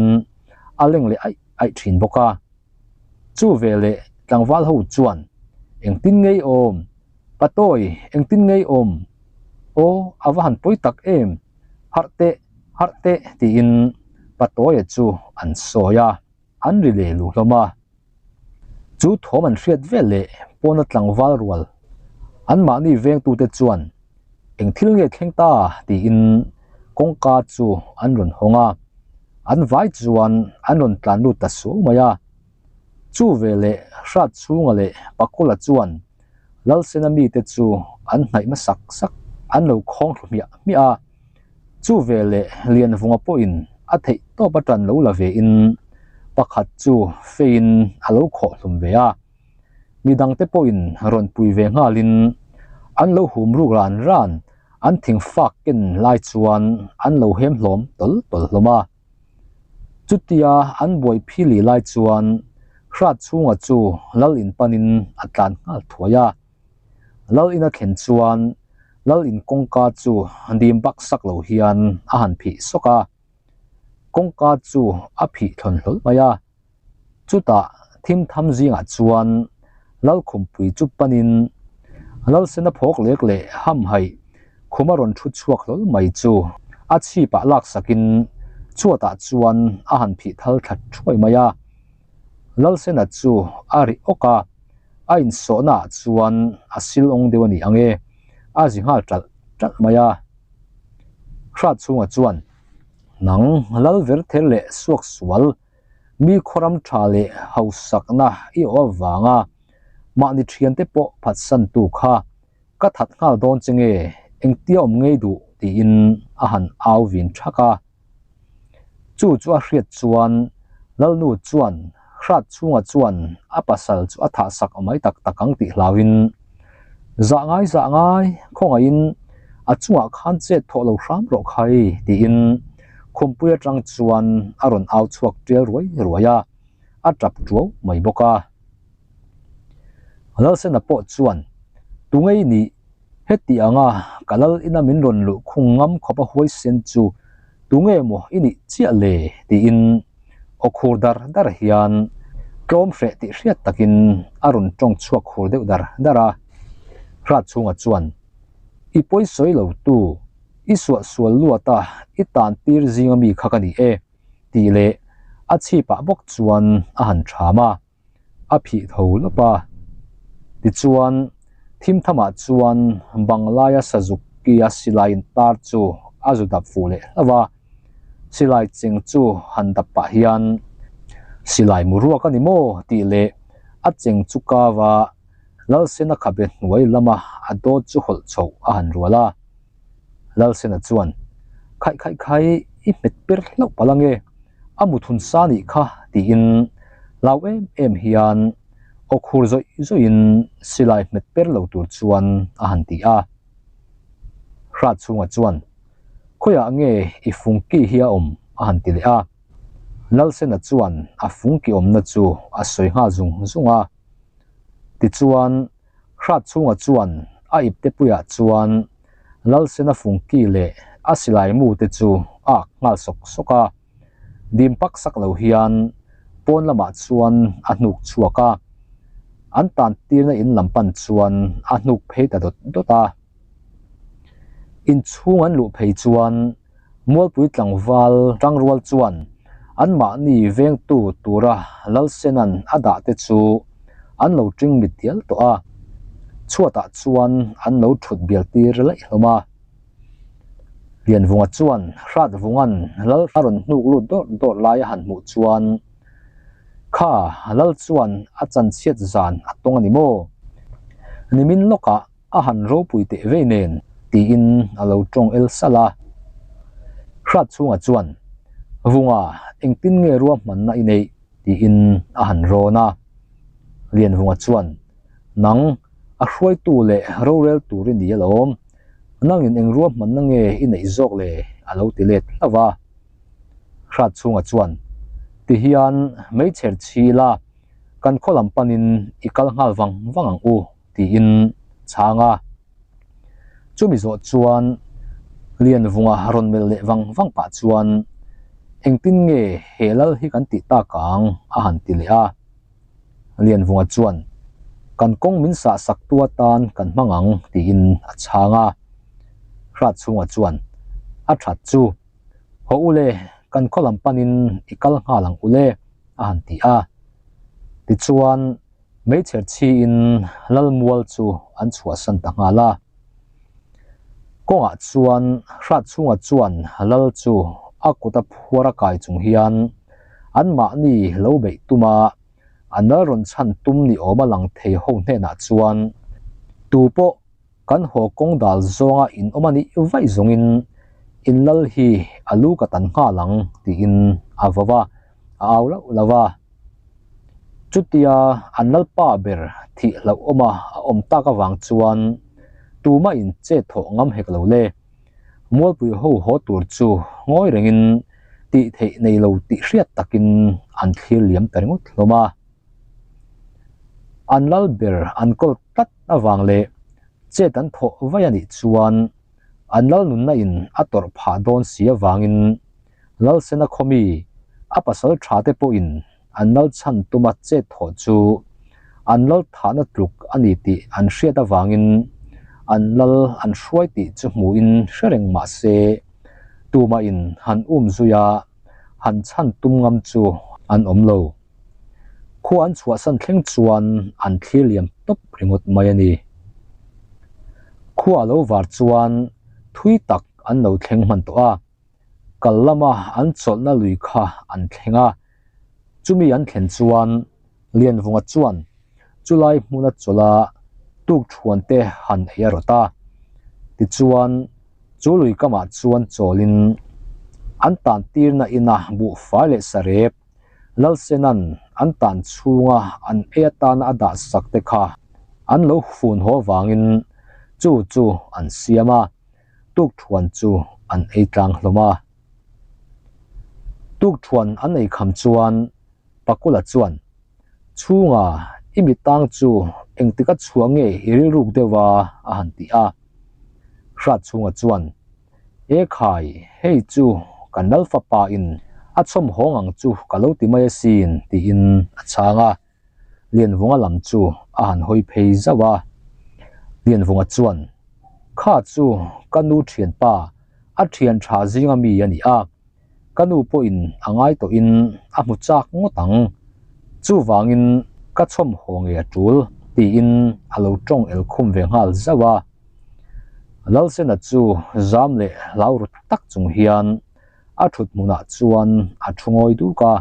a leng leh aih aih thin bawk a. Chu veleh tlangval ho chuan, Engtin ngei awm? Patawi, engtin ngei awm? Aw, a va han pawi tak em? Harh teh, harh teh tiin Patawia chu an sawi a. An ri leh luh hlawm a, chu thawm an hriat vel leh pawna tlangval rual anmahni vengtute chuan eng thil nge thleng ta tiin kawngka chu an rawn hawng a, an vai chuan an rawn tlan lut ta suau mai a. Chu veleh hrat chhunga leh Pakawla chuan Lalsena mite chu an hnaih hmasak sak an lo khawng thlu hmiah hmiah a. Chu veleh Lianvunga pawhin a theih tawp a tan lo la vein pakhat chu feiin a lo khawh hlum ve a. Midangte pawhin rawn pui ve nghalin an lo hum ruk ran ran an thing fak ken lai chuan an lo hem hlawm tawl tawl hlawm a. Chutia an buai phili lai chuan hrat chhunga chu lal in panin a tlan nghal thuai a. Lal in a thlen chuan lal in kawngka chu dim bak sak lo hian a han phih sawk a, kawngka chu a phih thlawn hlawl mai a. Chutah thim tham zingah chuan lal khumpui chu panin Lalsena phawk lek leh hamhaih khuma rawn thu chhuak hlawl mai chu a chhipah laksakin chhuatah chuan a han phih thal thla thuai mai a. Lalsena chu a ri awk a, a insawhna ah chuan a sil awng deuh a ni ang e, a zi nghal ṭalh ṭalh mai a. Hrat chhunga chuan, Nang lal ver ther leh suak sual, mi khawram ṭha leh hausakna i awh avanga mahni ṭhiante pawh phatsantu kha ka that nghal dawn che nge, engtia awm ngei duh? tiin a han au vin ṭhak a. Chu chu a hriat chuan Lalnu chuan hrat chhunga chuan a pasal chu a thah sak mai tak tak ang tih hlauhin, Zah ngai zah ngai, khawngaihin a chungah khan chet thawh lo hram rawh khai tiin khumpui atang chuan a rawn au chhuak tial ruai ruai a, a tap tuau mai bawk a. Lalsena pawh chuan, Tungei nih, heti anga ka lal ina min rawn luh khung ngam khawp a huaisen chu tunge maw i nih chiah le? tiin aw khur dar dar hian tlawm hreh tih hriat takin a rawn tawng chhuak khur deuh dar dar a. Hrat chhunga chuan, I pawisawi lo tu, i suahsual luat a, i tan tir zinga mi kha ka ni e, tih leh a chhipah bawk chuan a han ṭham a. a phih tho lawp a. Tichuan, thimthamah chuan Banglaia sazuk kia silai intar chu a zu dap fuh leh hlauh a. Silai cheng chu han dap pah hian, Silai mu ruak a ni maw? tih leh a cheng chu kau a, Lalsena khabe hnuai lama a dawt chu hawlh chhoh a han rual a. Lalsena chuan, Khaih khaih khai, i hmet per hlauh palh ange, a muthun sa nih kha, tiin hlau em em hian aw khur zawih zawihin silai hmet per lo tur chuan a han ti a. Hrat chhunga chuan, Khawiah nge i fungki hi a awm? a han ti leh a. Lalsena chuan a fungki awmna chu a sawi nghal zung zung a. Tichuan, Hrat chhunga chuan a ipte puiah chuan Lalsena fungki leh a silai mu te chu a ak nghal sawk sawk a. Dim pak sak lo hian pawn lamah chuan a hnuk chhuak a, an tan tirna in lam pan chuan a hnuk phei ta dawt dawt a. Inchhung an luh phei chuan Mualpui tlangval tangrual chuan anmahni vengtu tura Lalsena'n a dah te chu an lo ṭing mit dial tawh a, chhuatah chuan an lo ṭhut bial tir laih hlawm a. Lianvunga chuan Hratvunga'n Lal a rawn hnuk lut dawrh dawrh lai a han hmuh chuan, Kha, Lal chuan a chanchhiat zan a tawng a ni maw? Nimin lawkah a han ropui teh vei nen tiin a lo tawng el salh a. Hrat chhungah chuan, Vunga, engtin nge ruahmanna i neih? tiin a han rawn a. Lianvunga chuan, Nang, a hruaitu leh rorel tur i ni alawm. Nangin eng ruahmanna nge i neih zawk le? a lo ti let hlauh a. Hrat chhungah chuan, Tihian meichher chhi ila, kan khaw lam panin i kal nghal vang vang ang u. tiin chhang a. Chumi zawh chuan Lianvunga rawn melh leh vang vang pah chuan engtin nge he lal hi kan tih tak ang a han ti leh a. Lianvunga chuan kan kawng min sah sak tu atan kan hmang ang tiin a chhang a. Hratchhunga chuan a that chu haw ule kan khaw lam panin i kal nghal ang ule a han ti a. Tichuan Hmeichher chhiin Lalmual chu an chhuahsan ta nghal a. Kawngah chuan Hratchhunga chuan Lal chu a kuta phuar a kai chung hian anmahni lo beih tum a, an lal rawn chhan tum ni awm a lang thei ho hnenah chuan tu pawh kan haw kawng dal zawnga in awm a nih vaih zawngin in lal hi a lu ka tan nghal ang tiin a vau a, a au lauh lauh a. Chutia an lalpa ber thih hlauhawma a awm tak avang chuan tumah in chet thawh ngam hek lo le. Mualpui ho haw tur chu ngawi rengin tih theih nei lo tih hriat takin an thlir liam ta ringawt hlawm a. An lal ber an kawl tlat avang leh chet an thawh vaih a nih chuan an lal nunna in a tawrh phah dawn si avangin Lalsena khawmi a pasal tha te pawhin an lal chhan tuma chet thawh chu an lal thahna tluk a ni tih an hriat avangin an lal an hruai tih chu hmuhin hre reng mah se tumahin han um zui a han chhan tum ngam chu an awm lo. Khua an chhuahsan thleng chuan an thlir liam tawp ringawt mai a ni. Khua a lo var chuan thui tak an lo thleng hman tawh a, kal lama an chawlhna lui kha an thleng a. Chumi an thlen chuan Lianvunga chuan chulai hmuna chawlha tukthuan te han ei a rawt a. Tichuan chu lui kamah chuan chawlin an tan tirna ina buhfai leh sarep Lalsena'n an tan chhunga an ei atana a dah sak te kha an lo fun haw vangin chu chu an siam a, tukthuan chu an ei tlang hlawm a. Tukthuan an ei kham chuan Pakula chuan, Chhunga, i mitang chu engtik a chhuah nge i rilruk deuh a? a han ti a. Hratchhunga chuan, E khai, hei chu kan lal fapa in a chhawm hawng ang chu ka lo ti mai asin, tiin a chhang a. Lianvunga lam chu a han hawi phei zauh a. Lianvunga chuan, Kha chu ka nu thianpa, a thian tha zinga mi a ni a. Ka nu pawhin a ngai tawhin a hmu chak ngawt ang. Chuvangin ka chhawm haw nge a tul, tiin a lo tawng el khum ve nghal zauh a. Lalsena chu zam leh hlau ru tak chung hian a thut hmunah chuan a thu ngawi duk a.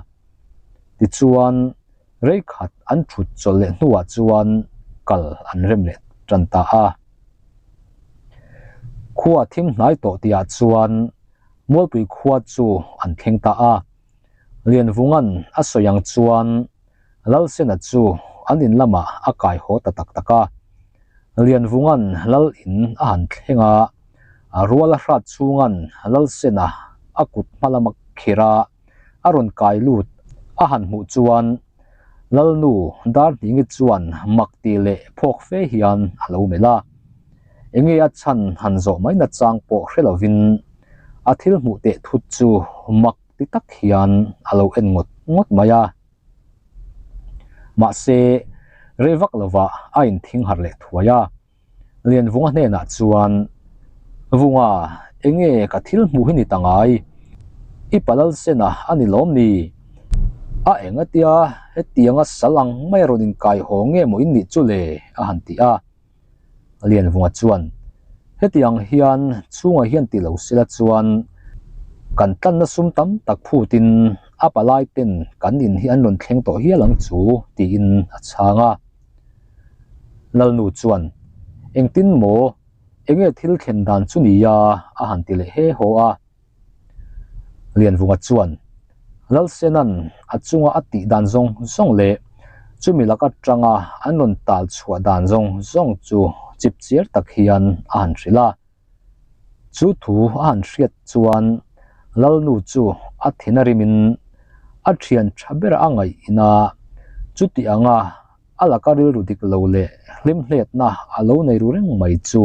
Tichuan, rei khat an thut chawlh leh hnuah chuan kal an rem leh tan ta a. Khua thim hnai tawh tihah chuan Mualpui khua chu an thleng ta a. Lianvunga'n a sawi ang chuan Lalsena chu an in lamah a kai haw ta tak tak a. Lianvunga'n Lal in a han thleng a, a rual a hrat chhunga'n Lalsena a kut hma lama khirh a, a rawn kai lut a han hmuh chuan Lalnu Darhningi chuan mak tih leh phawk fe hian a lo melh a. Enge a chhan han zawh mai nachang pawh hre lovin a thil hmuh teh thut chu mak ti tak hian a lo en ngawt ngawt mai a. Mahse, rei vak lovah a inthing harh leh thuai a. Lianvunga hnenah chuan, Vunga, enge ka thil hmuh hi ni ta ngai? I palal sena a ni lawm ni? A eng atia hetianga sal ang mai a rawn inkai haw nge maw in nih chu le? a han ti a. Lianvunga chuan, Hetiang hian chhungah hian ti lo sela chuan kan tlanna sum tam tak phutin a palai ten kan in hi an rawn thleng tawh hial ang chu, tiin a chhang a. Lalnu chuan, Engtin maw? Enge thil thlen dan chu nia? a han ti leh he haw a. Lianvunga chuan, Lalsena'n a chunga a tih dan zawng zawng leh chumi lak atanga an rawn tal chhuah dan zawng zawng chu chip chiar tak hian a han hrilh a. Chu thu a han hriat chuan Lalnu chu a thin a rimin a thian tha ber a ngaih ina chuti anga a laka rilru dik lo leh hlimhletna a lo nei ru reng mai chu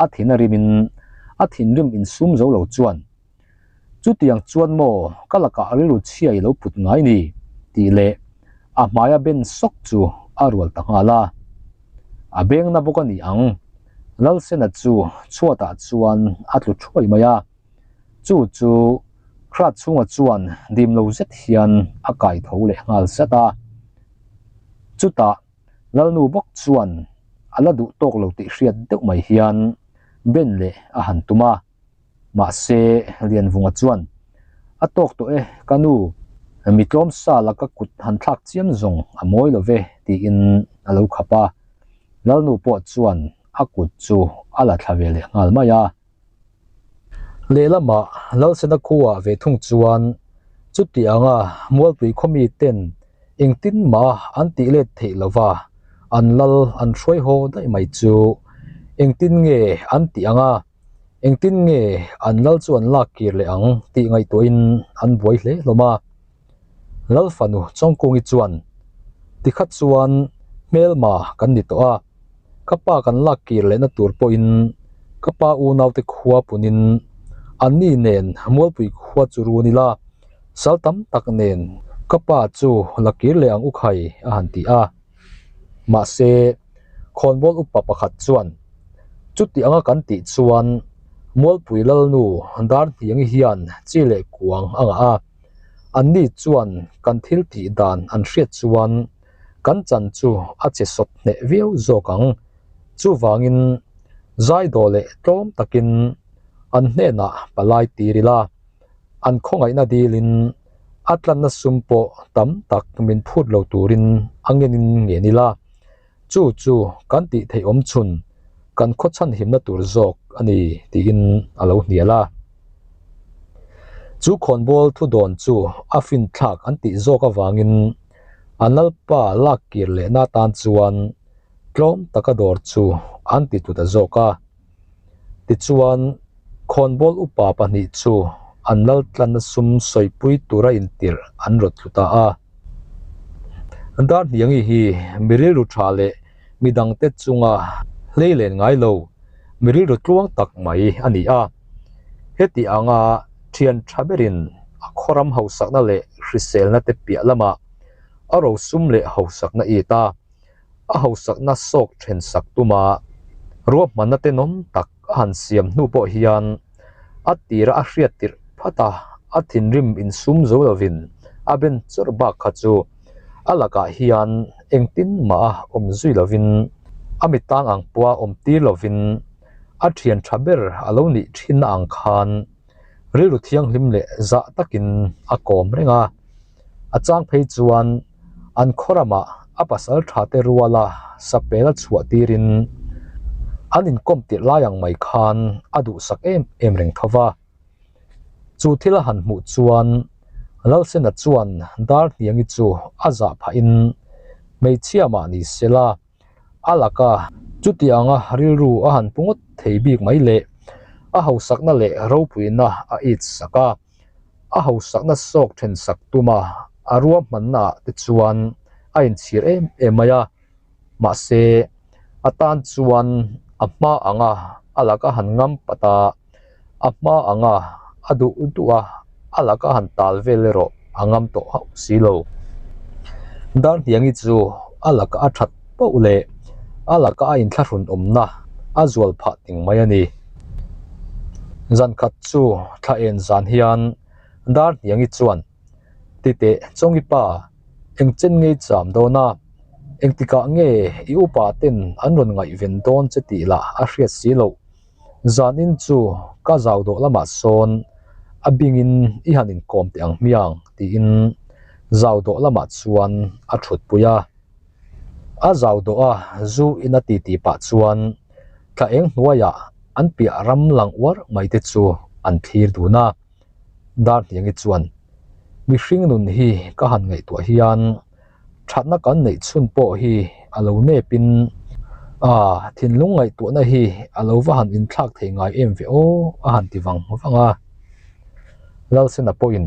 a thin a rimin a thinrim insum zo lo chuan Chutiang chuan maw ka lakah rilru chhia i lo put ngai ni? tih leh a hmaia ben sawk chu a rual ta nghal a. A bengna bawk a ni ang. Lalsena chu chhuatah chuan a tlu thuai mai a. Chu chu Hrat chhunga chuan dim lo zet hian a kai tho leh nghal zat a. Chutah Lalnu bawk chuan a la duh tawk lo tih hriat deuh mai hian ben leh a han tum a. Mahse, Lianvunga chuan, A tawk tawh e, ka nu, mi tlawm sa la ka kut han thlak chiam zawng a mawi lo ve, tiin a lo khap a. Lalnu pawh chuan a kut chu a la thla ve leh nghal mai a. Lehlamah Lalsena khuaah ve thung chuan chuti anga Mualpui khaw miten engtin mah an tih let theih lova an lal an hruai haw daih mai chu engtin nge an tih anga Engtin nge an lal chu an lak kir leh ang tih ngaihtuahin an buai hle hlawm a. Lal fanu Chawngkungi chuan, Tikhat chuan hmelma kan ni tawh a, ka pa kan lak kir lehna tur pawhin ka pa unaute khua punin anni nen Mualpui khua chu run ila, sal tam tak nen ka pa chu la kir leh ang u khai a han ti a. Mahse, khawnbawl upa pakhat chuan, Chuti anga kan tih chuan Mualpui Lalnu Darhniangi hian chi leh kuang a ngah a, anni chuan kan thil tih dan an hriat chuan kan chan chu a che sawt hneh viau zawk ang. Chuvangin zaidaw leh tlawm takin an hnenah palai tir ila, an khawngaihna dilin a tlanna sum pawh tam tak min phut lo turin a ngenin ngen ila, chu chu kan tih theih awm chhun kan khaw chhan himna tur zawk a ni tiin a lo hnial a. Chu khawnbawl thu dawn chu a finthlak an tih zawk avangin a lalpa lak kir lehna atan chuan tlawm taka dawr chu an ti tlu ta zawk a. Tichuan, khawnbawl upa pahnih chu an laltlanna sum sawipui tura intirh an rawt tlu ta a. Darhniangi hi mi rilru tha leh mi dangte chunga hlei len ngai lo, Mi rilru tluang tak mai a ni a. Heti anga thian tha berin a khawram hausakna leh hriselna te piah lamah a rosum leh hausakna it a, a hausakna sawk then sak tuma ruahmanna tenawm tak a han siam hnu pawh hian a tira a hriat tirh phat a, a thinrim insum zo lovin a ben chawrh bak kha chu a lakah hian engtin mah a awm zui lovin a mitang ang pawha awm tir lovin a thian tha ber a lo nih thinna ang khan rilru thianghlim leh zah takin a kawm reng a, a chang phei chuan an khaw ramah a pasal tha te ruala sapel a chhuah tirin an inkawm tirh lai ang mai khan a duhsak em em reng tho va. Chu thil a han hmuh chuan Lalsena chuan Darhniangi chu a zah phahin hmeichhia mah ni se la, A laka chutianga rilru a han pu ngawt thei bik mai le. A hausakna leh ropuina a it sak a, a hausakna sawk then sak tuma a ruahmannaah te chuan a inchhir em em mai a. Mahse, a tan chuan a hma anga a laka han ngam pat a, a hma anga a duh duh a, a laka han tal vel erawh a ngam tawh hauh si lo. Darhniangi chu a laka a that pauh leh a laka a inthlahrun awmna a zual phah ting mai a ni. Zan khat chu thla en zan hian Darhniangi chuan, Titeh Chawngi pa, eng chen ngei cham dawn a, engtikah nge i upa ten an rawn ngaihven dawn che tih lah a hriat si loh. Zanin chu ka zau dawh lamah sawn a bingin i han inkawm teh ang hmiang tiin zau dawh lamah chuan a thutpui a. A zau dawh a zu in a titi pah chuan thla eng hnuaiah an piah ram lang uar mai te chu an thlir dun a. Darhniangi chuan mihring nun hi ka han ngaihtuah hian Thatna kan neih chhun pawh hi a lo nepin a thinlung ngaihtuahna hi a lo va han inthlak thei ngai em ve aw a han ti vang vang a. Lalsena pawhin,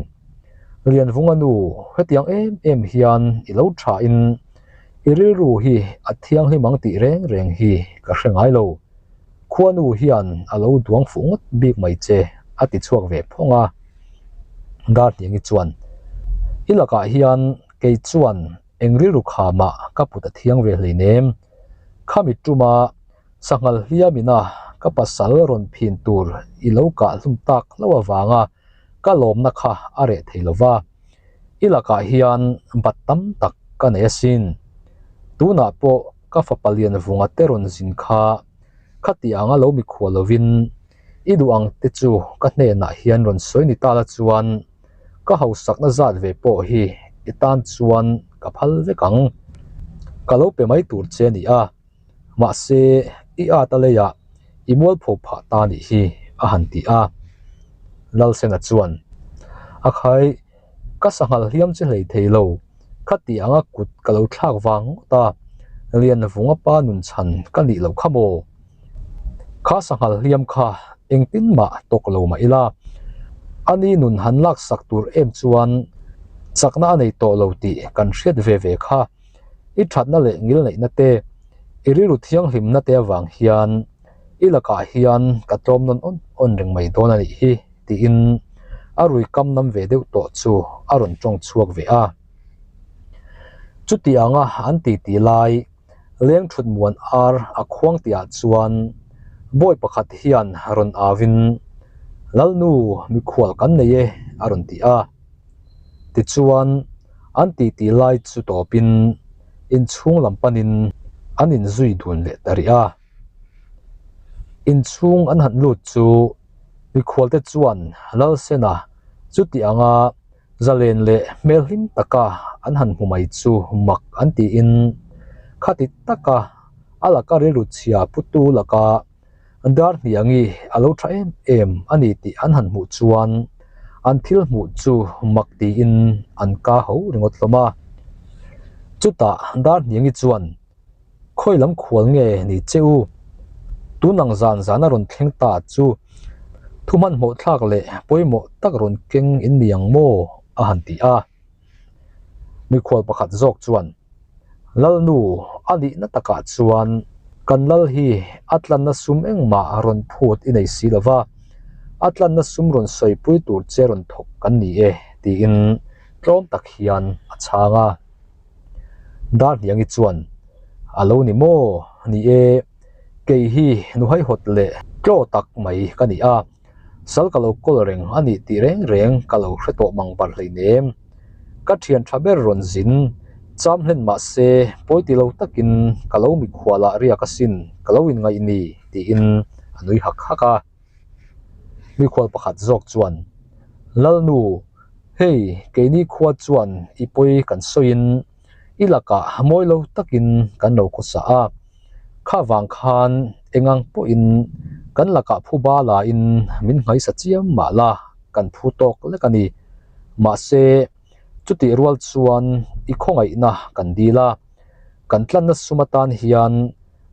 Lianvunga nu, hetiang em em hian i lo thain i rilru hi a thianghlim ang tih reng reng hi ka hre ngai lo. Khuanu hian a lo duang fuh ngawt bik mai che a ti chhuak ve phawng a. Darhniangi chuan, I lakah hian kei chuan eng rilru khamah ka put a thiang ve hleinem. Khami tuma sanghal hliamina ka pasal rawn phin tur i lo kah hlum tak hlauh avanga ka lawmna kha a reh thei lo va. I lakah hian bat tam tak ka nei asin. Tunah pawh ka fapa lian vunga te rawn zin kha khatiang a lo mikhual lovin i duh ang te chu ka hnenah hian rawn sawi ni ta la chuan ka hausakna zat ve pawh hi i tan chuan ka phal vek ang. Ka lo pe mai tur che a ni a, mahse i at a leiah i mualpho phah ta nih hi a han ti a. Lalsena chuan, A khai, ka sanghal hliam che hlei thei lo, khati anga kut ka lo thlak vang ngawt a, Lianvunga pa nun chhan ka nih loh kha maw? Kha sanghal hliam kha engtin mah tawk lo mah ila, ani nun han laksak tur em chuan chakna a nei tawh lo tih kan hriat ve ve kha. I thatna leh ngilneihna te, i rilru thianghlimna te avang hian i lakah hian ka tlawm nawn awn awn reng mai dawn a nih hi tiin a rui kam nam ve deuh tawh chu a rawn tawng chhuak ve a. Chutianga an titi lai leng thut muan ar a khuang tihah chuan bawi pakhat hian rawn auin Lalnu mikhual kan nei e a rawn ti a. Tichuan an titi lai chu tawpin inchhung lam panin an inzui dun leh ta rih a. Inchhung an han lut chu mikhualte chuan Lalsena chuti anga zalen leh hmel hlim taka an han hmu mai chu mak an tiin khati taka a laka rilru chhia putu laka Darhniangi a lo tha em em a ni tih an han hmuh chuan an thil hmuh chu mak tiin an ka ho ringawt hlawm a. Chutah Darhniangi chuan, Khawi lam khual nge ni che u? Tun ang zan zan a rawn thleng ta chu thu hmanhmawh thlak leh pawimawh tak rawn keng in ni ang maw? a han ti a. Mikhual pakhat zawk chuan, Lalnu a nihna takah chuan Kan lal hi a tlanna sum engmah rawn phut i nei si lo va, a tlanna sum rawn sawipui tur che rawn thawk kan ni e, tiin tlawm tak hian a chhang a. Darhniangi chuan, A lo ni maw? Ni e, kei hi nuhaihawt leh tlaw tak mai ka ni a, Sal ka lo kawl reng a nih tih reng reng ka lo hre tawh mang bar hleinem. Ka thian tha ber rawn zin cham hlen mah se pawi ti lo takin ka lo mikhual ah riak asin ka lo inngaih ni tiin a nui hak hak a. Mikhual pakhat zawk chuan, Lalnu, hei keini khua chuan i pawi kan sawiin I lakah mawi lo takin kan lo khawsa a, kha vang khan engang pawhin kan lakah phuba lain min nghaisa chiam mah la kan phu tawk lek a ni. Mahse, chutih rual chuan i khawngaihna kan dil a, kan tlanna sum atan hian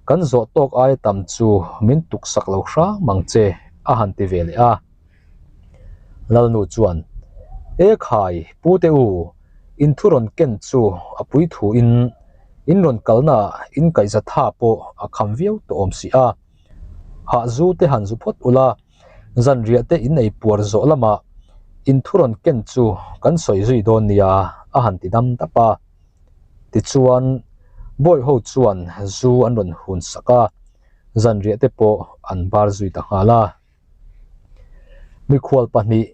kan zawh tawk aia tam chu min tuksak lo hrang ang che a han ti ve leh a. Lalnu chuan, E khai, pu te u, in thu rawn ken chu a pui thuin in rawn kalnaah in kaihza tha pawh a kham viau tawh awm si a. Hah zu te han zu phawt ula, zanriah te in ei puar zawh lamah in thu rawn ken chu kan sawi zui dawn nia a han ti dam dap a. Tichuan, bawiho chuan zu an rawn hun sak a, zanriah te pawh an bar zui ta nghal a. Mikhual pahnih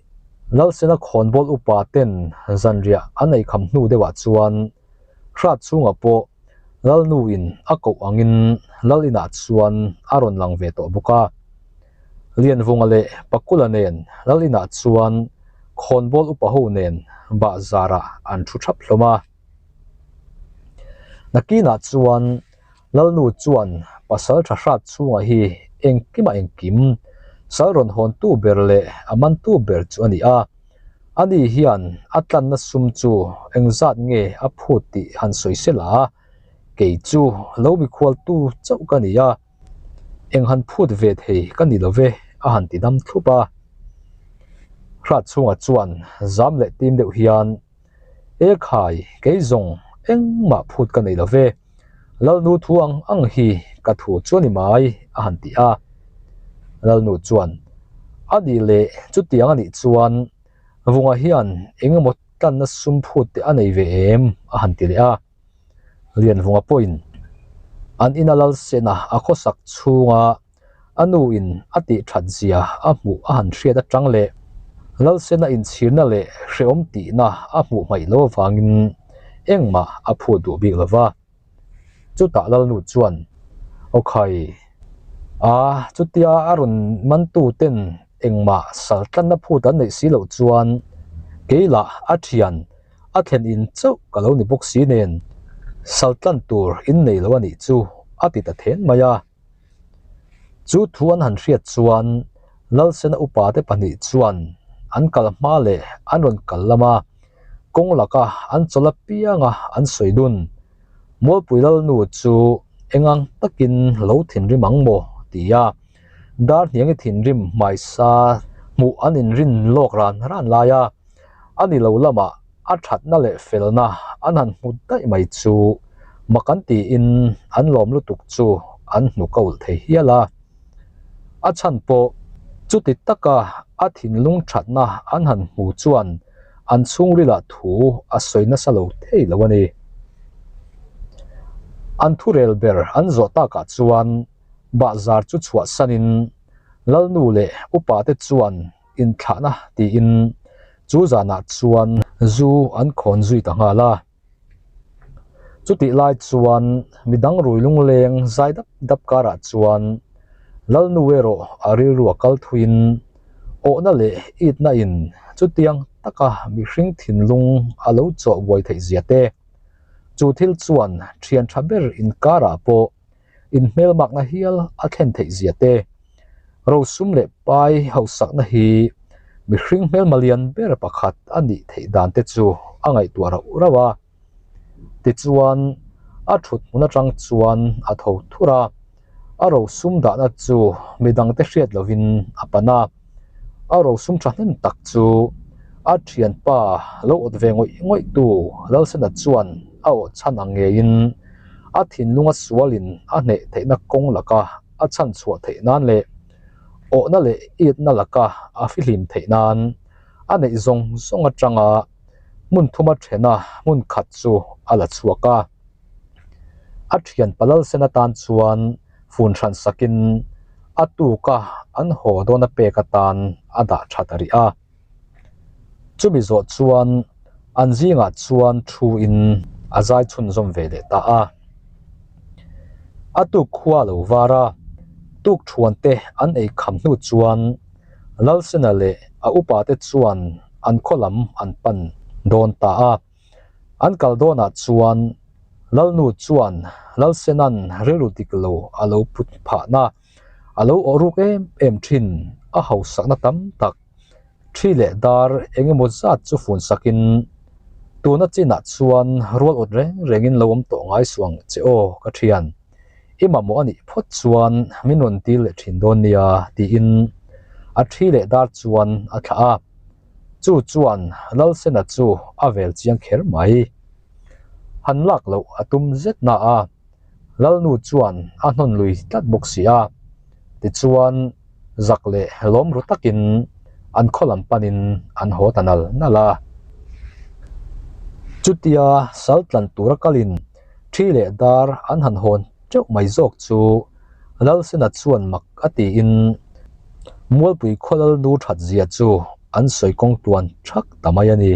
Lalsena khawnbawl upa ten zanriah an ei kham hnu deuhah chuan hrat chhungah pawh Lalnuin a koh angin Lal inah chuan a rawn lang ve tawh bawk a. Lianvunga leh Pakula nen Lal inah chuan khawnbawl upa ho nen bahzarah an thu thap hlawm a. Nakinah chuan Lalnu chuan pasal tha hrat chhungah hi engkimah engkim sal rawn hawntu ber leh a mantu ber chu a ni a. Ani hian a tlanna sum chu engzat nge a phut tih han sawi sela, kei chu lo mikhualtu chauh ka ni a, eng han phut ve thei ka ni lo ve a han ti dam thlup a. Hrat chhungah chuan zam leh tim deuh hian, E khai, kei zawng engmah phut ka nei lo ve. Lalnu thu ang ang hi ka thu chu a ni mai, a han ti a. Lalnu chuan, A nih leh chutiang a nih chuan Vunga hian eng emaw tlanna sum phut te a nei ve em? a han ti leh a. Lianvunga pawhin an ina Lalsena a khawsak chhunga A nu in a tih that zia a hmuh a han hriat atang leh Lalsena inchhirna leh hrehawm tihna a hmuh hmaih lo avangin engmah a phut duh bik lova. Chutah Lalnu chuan, Aw khai, a chutia a rawn mantu ten engmah sal tlanna phut an neih si loh chuan kei lah a thian a thlen in chauh ka lo ni bawk si nen sal tlan tur in nei lo a nih chu a ti ta then mai a. Chu thu an han hriat chuan Lalsena upate pahnih chuan an kal hma leh an rawn kal lam a, kawng laka an chawl apianga an sawi dun. Mualpui Lalnu chu engang takin lo thinrim ang maw? tia Darhniangi thinrim hmaisa hmuh an inrin lawk ran ran lai a, a ni lo lamah a thatna leh felna an han hmu daih mai chu mak an tiin an lawm lutuk chu an hnuk a ulh thei hial a. A chhan pawh chuti taka a thinlung thatna an han hmu chuan an chhungrilah thu a sawi nasa lo thei lo a ni. An thurel ber an zawh takah chuan bahzar chu chhuahsanin Lalnu leh upate chuan inthlahna tiin chu zanah chuan zu an khawn zui ta nghal a. Chutih lai chuan midang rui lungleng zai dap dap karah chuan Lalnu erawh a rilru a kal thuiin awhna leh itna in chutiang taka mihring thinlung a lo chawh buai theih zia te, chu thil chuan thian tha ber inkarah pawh inhmelmakna hial a thlen theih zia te, rosum leh pai hausakna hi mihring hmelma lian ber pakhat a nih theih dan te chu a ngaihtuah rauh rauh a. Tichuan, a thut hmun atang chuan a tho thur a, a rosum dahna chu midangte hriat lovin a pan a. A rosum thahnem tak chu a thianpa lo awt ve ngawih ngawih tu Lalsena chuan a awh chhan ang ngeiin A thinlunga sualin a hneh theihna kawng laka a chhan chhuah theih nan leh awhna leh itna laka a fihlim theih nan a neih zawng zawng atanga hmun thuma thena hmun khat chu a la chhuak a. A thian palal sen atan chuan fun hran sakin a tuka an haw dawn a pek atan a dah tha ta rih a. Chumi zawh chuan an zingah chuan thu in a zai chhunzawm ve leh ta a. A tuk khua lo var a, tuk thuan te an ei kham hnu chuan Lalsena leh a upa te chuan an khaw lam an pan dawn ta a. An kal dawnah chuan Lalnu chuan Lalsena'n rilru dik lo a lo put phahna a lo awh ruk em em thin a hausakna tam tak thi leh dar eng emaw zat chu fun sakin tuna chinah chuan rual awt reng rengin lo awm tawh ngai suang che aw ka thian. I mamawh a nih phawt chuan min rawn dil leh thin dawn nia tiin a thi leh dar chuan a thlah a. Chu chuan Lalsena chu a vel chiang kher mai. Han lak loh a tum zet na a, Lalnu chuan a hnawn lui tlat bawk si a. Tichuan zak leh lawm ru takin an khaw lam panin an haw ta nal nal a. Chutia sal tlan tura kalin thi leh dar an han hawn teuh mai zawk chu Lalsena chuan mak a tiin Mualpui khaw Lalnu that zia chu an sawi kawng tluan thak ta mai a ni.